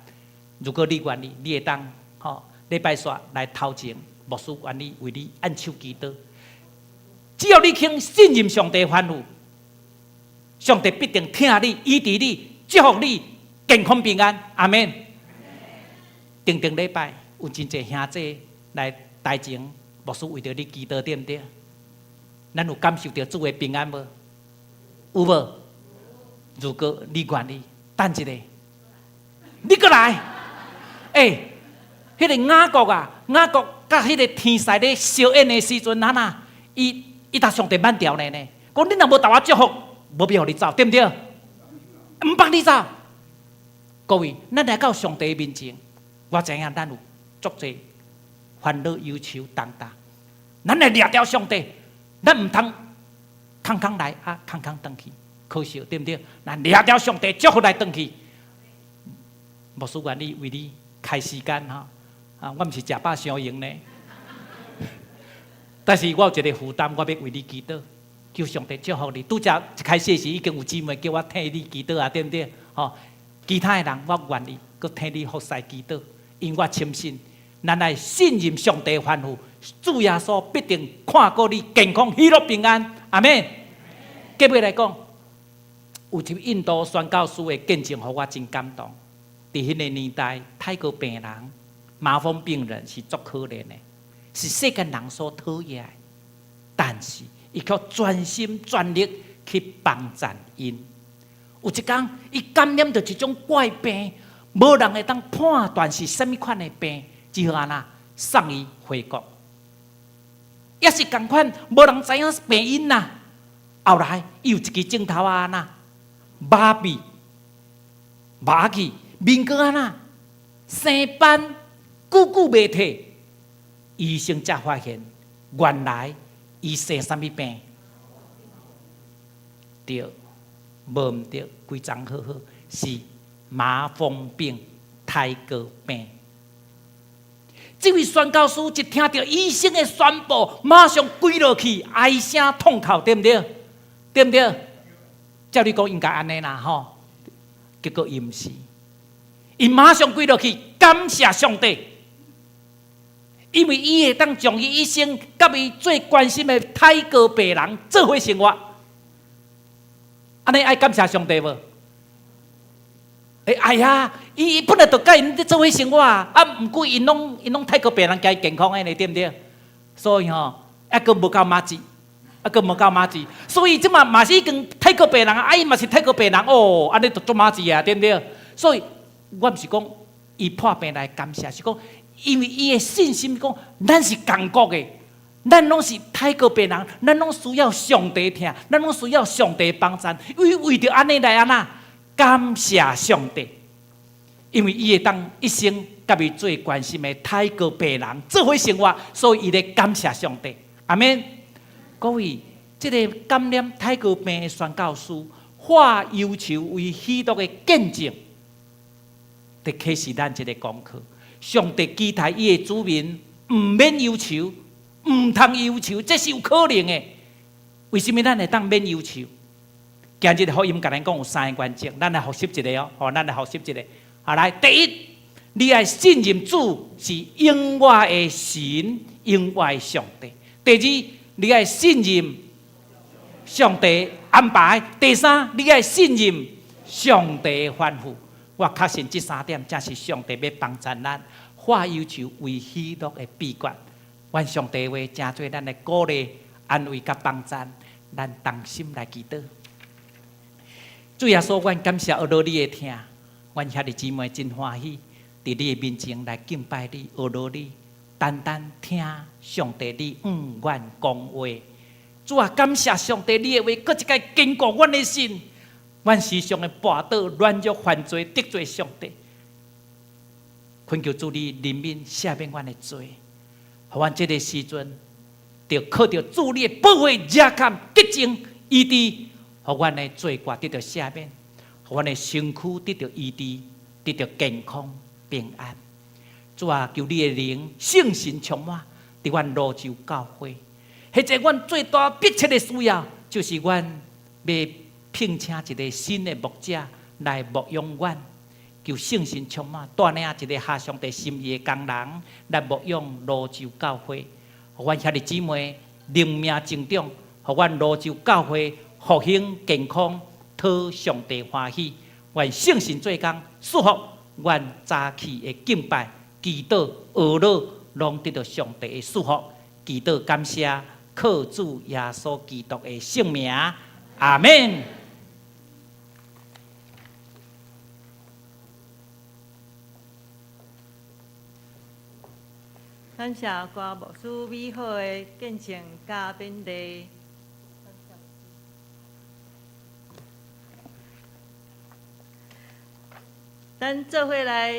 如果你願意，你會當吼禮拜煞來頭前，牧師願意為你按手祈禱。只要你肯信任上帝吩咐，上帝必定疼你、醫治你、祝福你健康平安。阿們。頂頂禮拜有真濟兄弟來台前，牧師為著你祈禱，對毋對？咱有感受著主的平安無？有無？如果你願意，等一下，你閣來。欸，彼個雅各啊，雅各佮彼個天使咧相演的時陣，按怎？伊共上帝挽牢呢呢？講你若無共我祝福，無必予你走，對毋對？毋放你走。各位，咱來到上帝面前，我知影咱有足濟煩惱、憂愁、重擔。咱來掠著上帝，咱毋通空空來啊，空空轉去，可惜，對毋對？咱掠著上帝祝福來轉去，牧師願意為你開時間吼。啊，我毋是食飽傷閒呢，但是我有一個負擔，我欲為你祈禱，求上帝祝福你。拄才一開始時已經有姊妹叫我替你祈禱啊，對毋對？吼，其他的人我願意閣替你服侍祈禱，因為我深信，咱愛信任上帝吩咐，主耶穌必定看顧你健康、喜樂、平安。阿們。結尾來講，有一位印度宣教師的見證，予我真感動。佇彼個年代，泰國病人、麻風病人是足可憐的，是世間人所討厭的，但是伊卻全心全力去幫贊𪜶。有一工，伊感染著一種怪病，無人會當判斷是啥物款的病，只好按怎送伊回國。也是仝款，無人知影病因啦。後來，伊有一支指頭仔按怎麻痹麻去，面閣按怎生斑，久久袂退。醫生才發現，原來伊生啥物病？對，無毋對，規欉好好，是麻風病、苔膏病。這位宣教師一聽著醫生的宣布，馬上跪落去，哀聲痛哭，對毋對？對毋對？照理講應該按呢啦，吼。結果伊毋是，伊馬上跪落去，感謝上帝，因為伊會當將伊一生佮伊最關心的泰國病人做伙生活，按呢愛感謝上帝無？欸，愛啊！伊本來就佮𪜶做伙生活啊，啊，毋過𪜶攏泰國病人共伊健康的呢，對毋對？所以吼，猶閣無夠麻子，猶閣無夠麻子，所以這馬嘛是已經泰國病人啊，伊嘛是泰國病人哦，按呢就足麻子啊，對毋對？所以我毋是講伊破病來感謝，是講因為伊的信心講，咱是仝國的，咱攏是泰國病人，咱攏需要上帝疼，咱攏需要上帝幫贊，為為著按呢來按怎感謝上帝，因為伊會當一生佮伊最關心的泰國病人做伙生活，所以伊咧感謝上帝。阿們，各位，這個感染泰國病的宣教師化憂愁為喜樂的見證，佇啟示咱這個功課。上帝期待伊的子民毋免憂愁，毋通憂愁，這是有可能的。為啥物咱會當免憂愁？今日福音共咱講有三個原則，咱來複習一下哦。好，咱來複習一下。好，來，第一，你愛信任主是永活的神，永活的上帝。第二，你愛信任上帝安排。第三，你愛信任上帝的吩咐。我確信這三點正是上帝欲幫贊咱化憂愁為喜樂的秘訣。願上帝話成做咱的鼓勵、安慰佮幫贊，咱同心來祈禱。主耶穌，阮感謝阿羅你的疼，阮兄弟姊妹真歡喜，佇你的面前來敬拜你，阿羅你，單單聽上帝你向阮講話。主啊，感謝上帝你的話，閣一擺堅固阮的心。阮時常會跋倒、軟弱、犯罪、得罪上帝。懇求主你憐憫、赦免阮的罪，予阮這个時陣，著靠著主你的寶血、遮蓋、潔淨、醫治，予阮的罪過得著赦免，予阮的身軀得著醫治，得著健康平安。主啊，求你的靈聖神充滿，佇阮蘆洲教會。彼個阮最大迫切的需要，就是阮欲聘請一个新的牧者來牧養阮。求聖神充滿，帶領一个合上帝心意的工人來牧養蘆洲教會，予阮兄弟姊妹靈命成長，予阮蘆洲教會復興健康，討上帝歡喜。願聖神做工，祝福阮早起的敬拜、祈禱、哀禱，攏得著上帝的祝福。祈禱感謝，靠主耶穌基督的聖名，阿們。感謝郭牧師美好的見證佮勉勵。咱做伙來，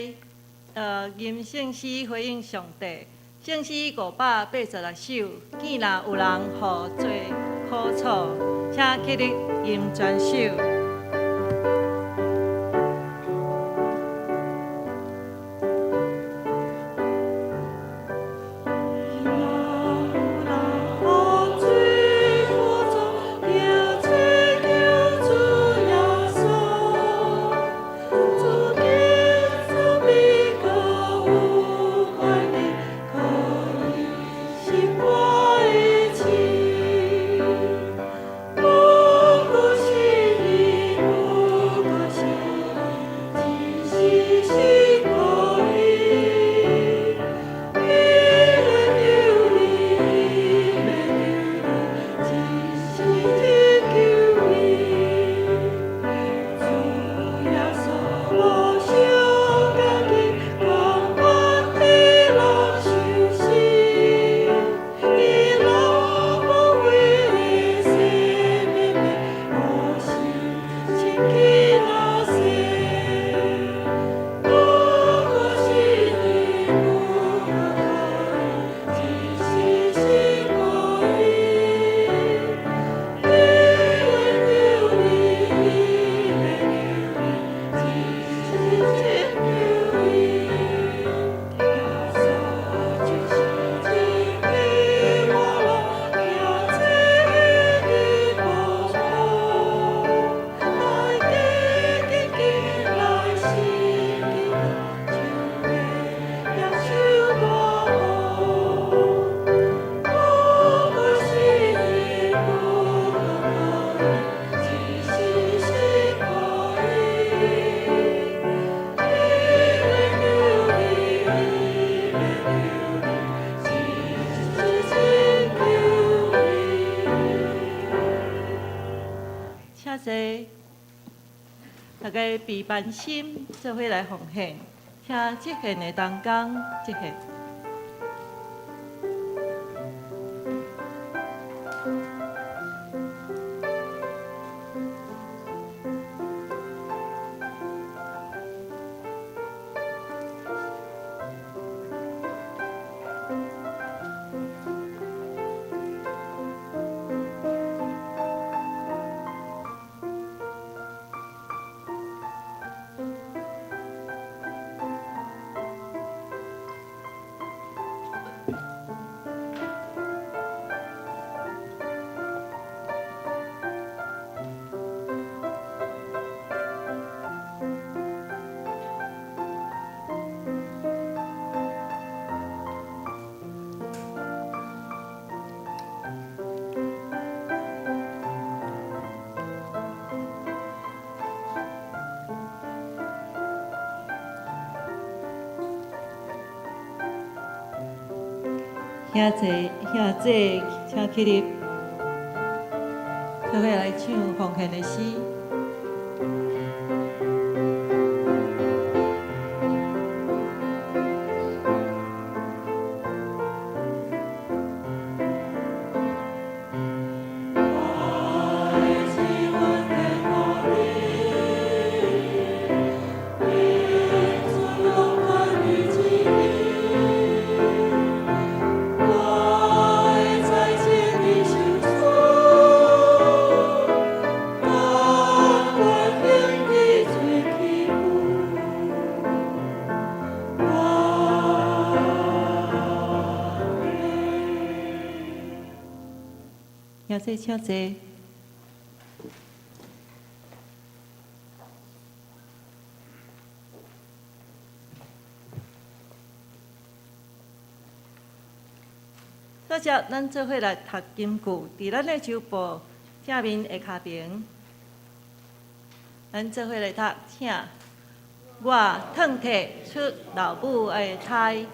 吟聖詩回應上帝。聖詩586首，見若有人予做苦楚，請起立吟全首。大家備班心，做伙來奉獻，請這獻的同工這獻。兄弟兄姊，請起立，做伙來唱奉獻的詩。兄弟，請坐。首先，咱做伙來讀金句，佇咱的周報正面的跤邊，咱做伙來讀，請。我褪退出老母的胎，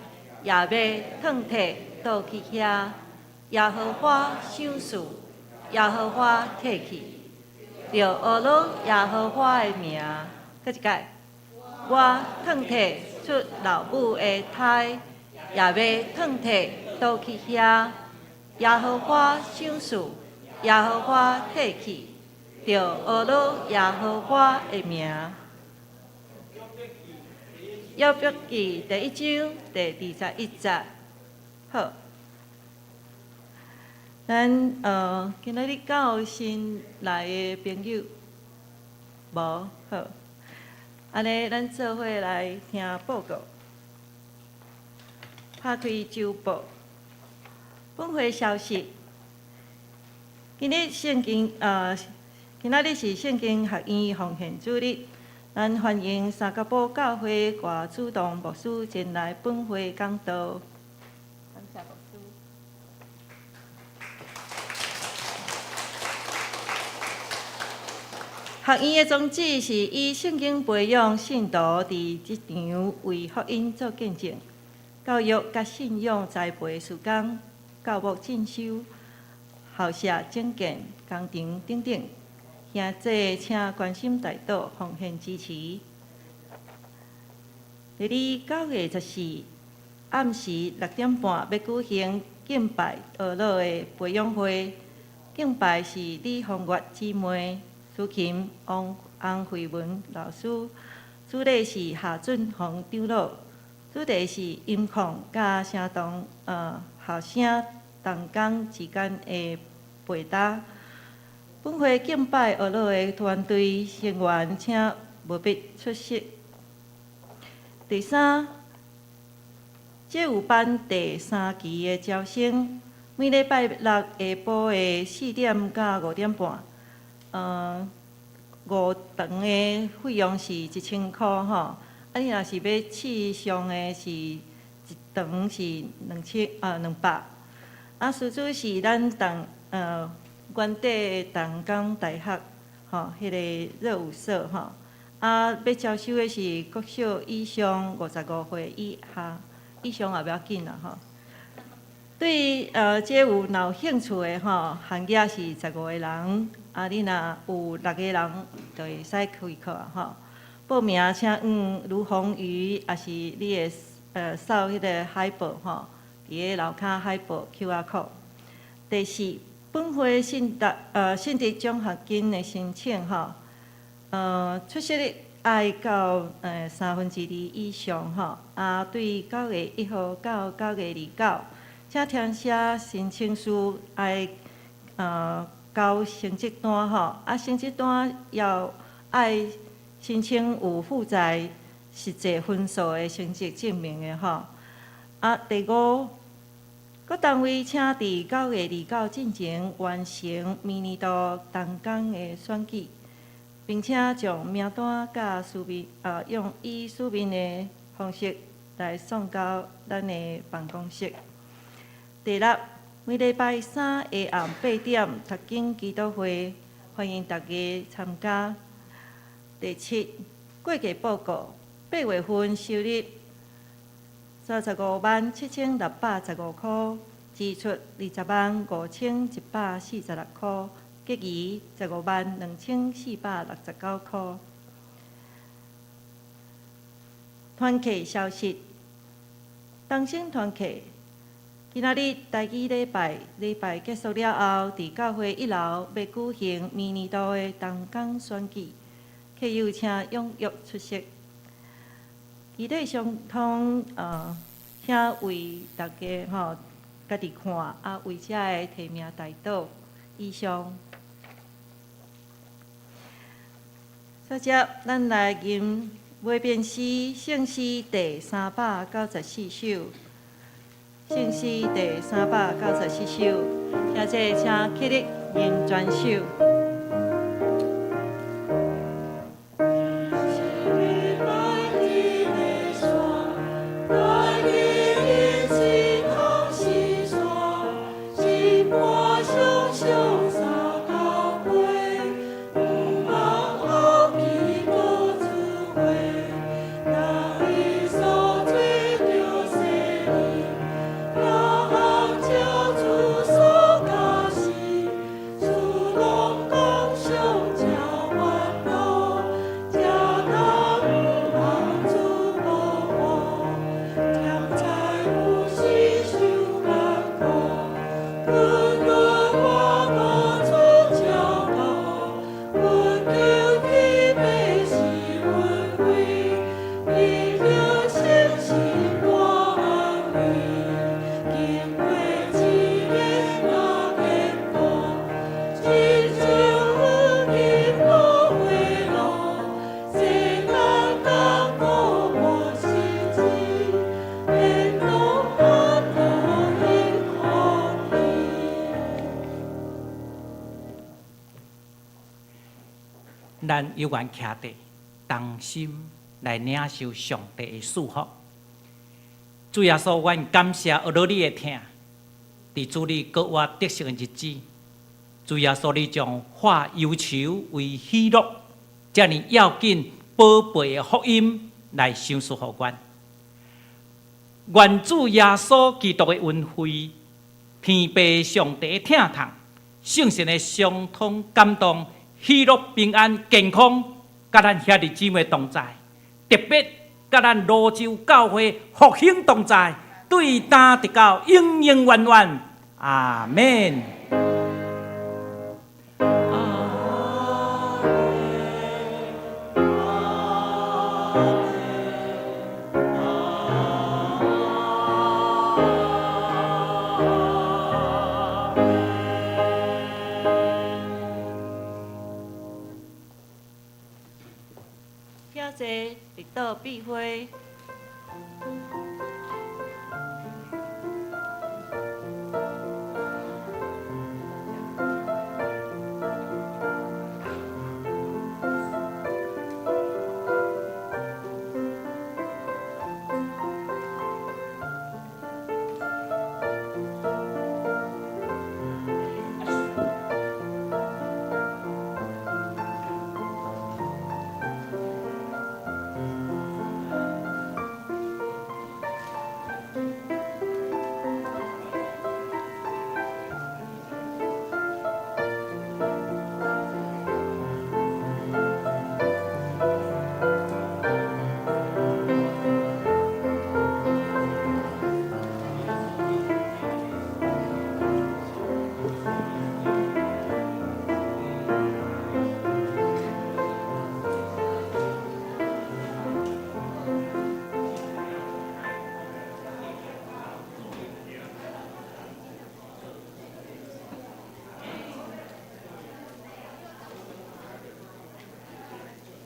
也欲褪退倒去遐。耶和華賞賜，耶和華提去，著呵咾耶和華的名。閣一擺，我褪退出老母的胎，也欲褪退倒去遐。耶和華賞賜，耶和華提去，著呵咾耶和華的名。約伯記第一章第21節，好。咱今仔日敢有新來的朋友？無，好。按呢，咱做伙來聽報告。拍開週報，本會消息。今仔日是聖經學院奉獻主日，咱歡迎三角埔教會郭主動牧師前來本會講道。感謝牧師。學院的宗旨是以聖經培養信徒佇職場為福音做見證，教育佮信仰栽培事工、教牧進修、校舍整建工程等等。兄弟，請關心代禱，奉獻支持。第二9月14暗時6點半，欲舉行敬拜呵咾的培養會。敬拜是李鳳月姊妹、司琴王洪惠文老師，主禮是夏俊宏長老，主題是音控佮聲同學生同工之間的陪搭。本會敬拜呵咾的團隊成員，請務必出席。第三，這有班第三期的招生，每禮拜六下晡的4點到5點半，五堂的費用是1000箍吼。啊，你若是欲試上的是一堂是200。啊，師資是咱原底同江大學吼，彼个熱舞社吼。啊，欲招收的是國小以上55歲以下，以上也袂要緊啦吼。對這有若有興趣的吼，限額是15個人，啊，你若有6個人就會使開課啊吼。報名請按盧宏宇，抑是你會掃彼个海報吼，佇咧樓跤海報 QR code。第四，本會信德獎學金的申請吼，出席率愛到2/3以上吼，啊，對9月1號到9月29，請填寫申請書，愛交成績單吼，啊，成績單要愛申請有附載實際分數的成績證明的吼。啊，第五，各單位請佇9月29進前完成明年度同工的選舉，並且將名單佮書面用以書面的方式來送到咱的辦公室。第六，每禮拜三下暗8點讀經祈禱會，歡迎大家參加。第七，會計報告，8月份收入35萬7615箍，支出205,146箍，结余152,469箍。團契消息，東升團契今仔日台語禮拜禮拜結束了後，佇教會一樓欲舉行明年度的同工選舉，客友請踴躍出席。祈禱相通，請為大家吼家己看，啊，為遮的提名代禱。以上。接著，咱來吟袂變詩聖詩第394首，聖詩第394首，現在請起立吟全首。咱有緣徛佇同心來領受上帝的祝福。主耶穌，阮感謝阿羅你的疼，佇主你閣活得勝的日子，主耶穌你將化憂愁為喜樂，遮爾要緊寶貝的福音來賞賜予阮。願主耶穌基督的恩惠，天父上帝的疼痛，聖神的相通感動，喜樂平安健康，佮咱兄弟姊妹同在，特別佮咱蘆洲教會復興同在，對今直到永永遠遠，阿們。謝謝日禱必會，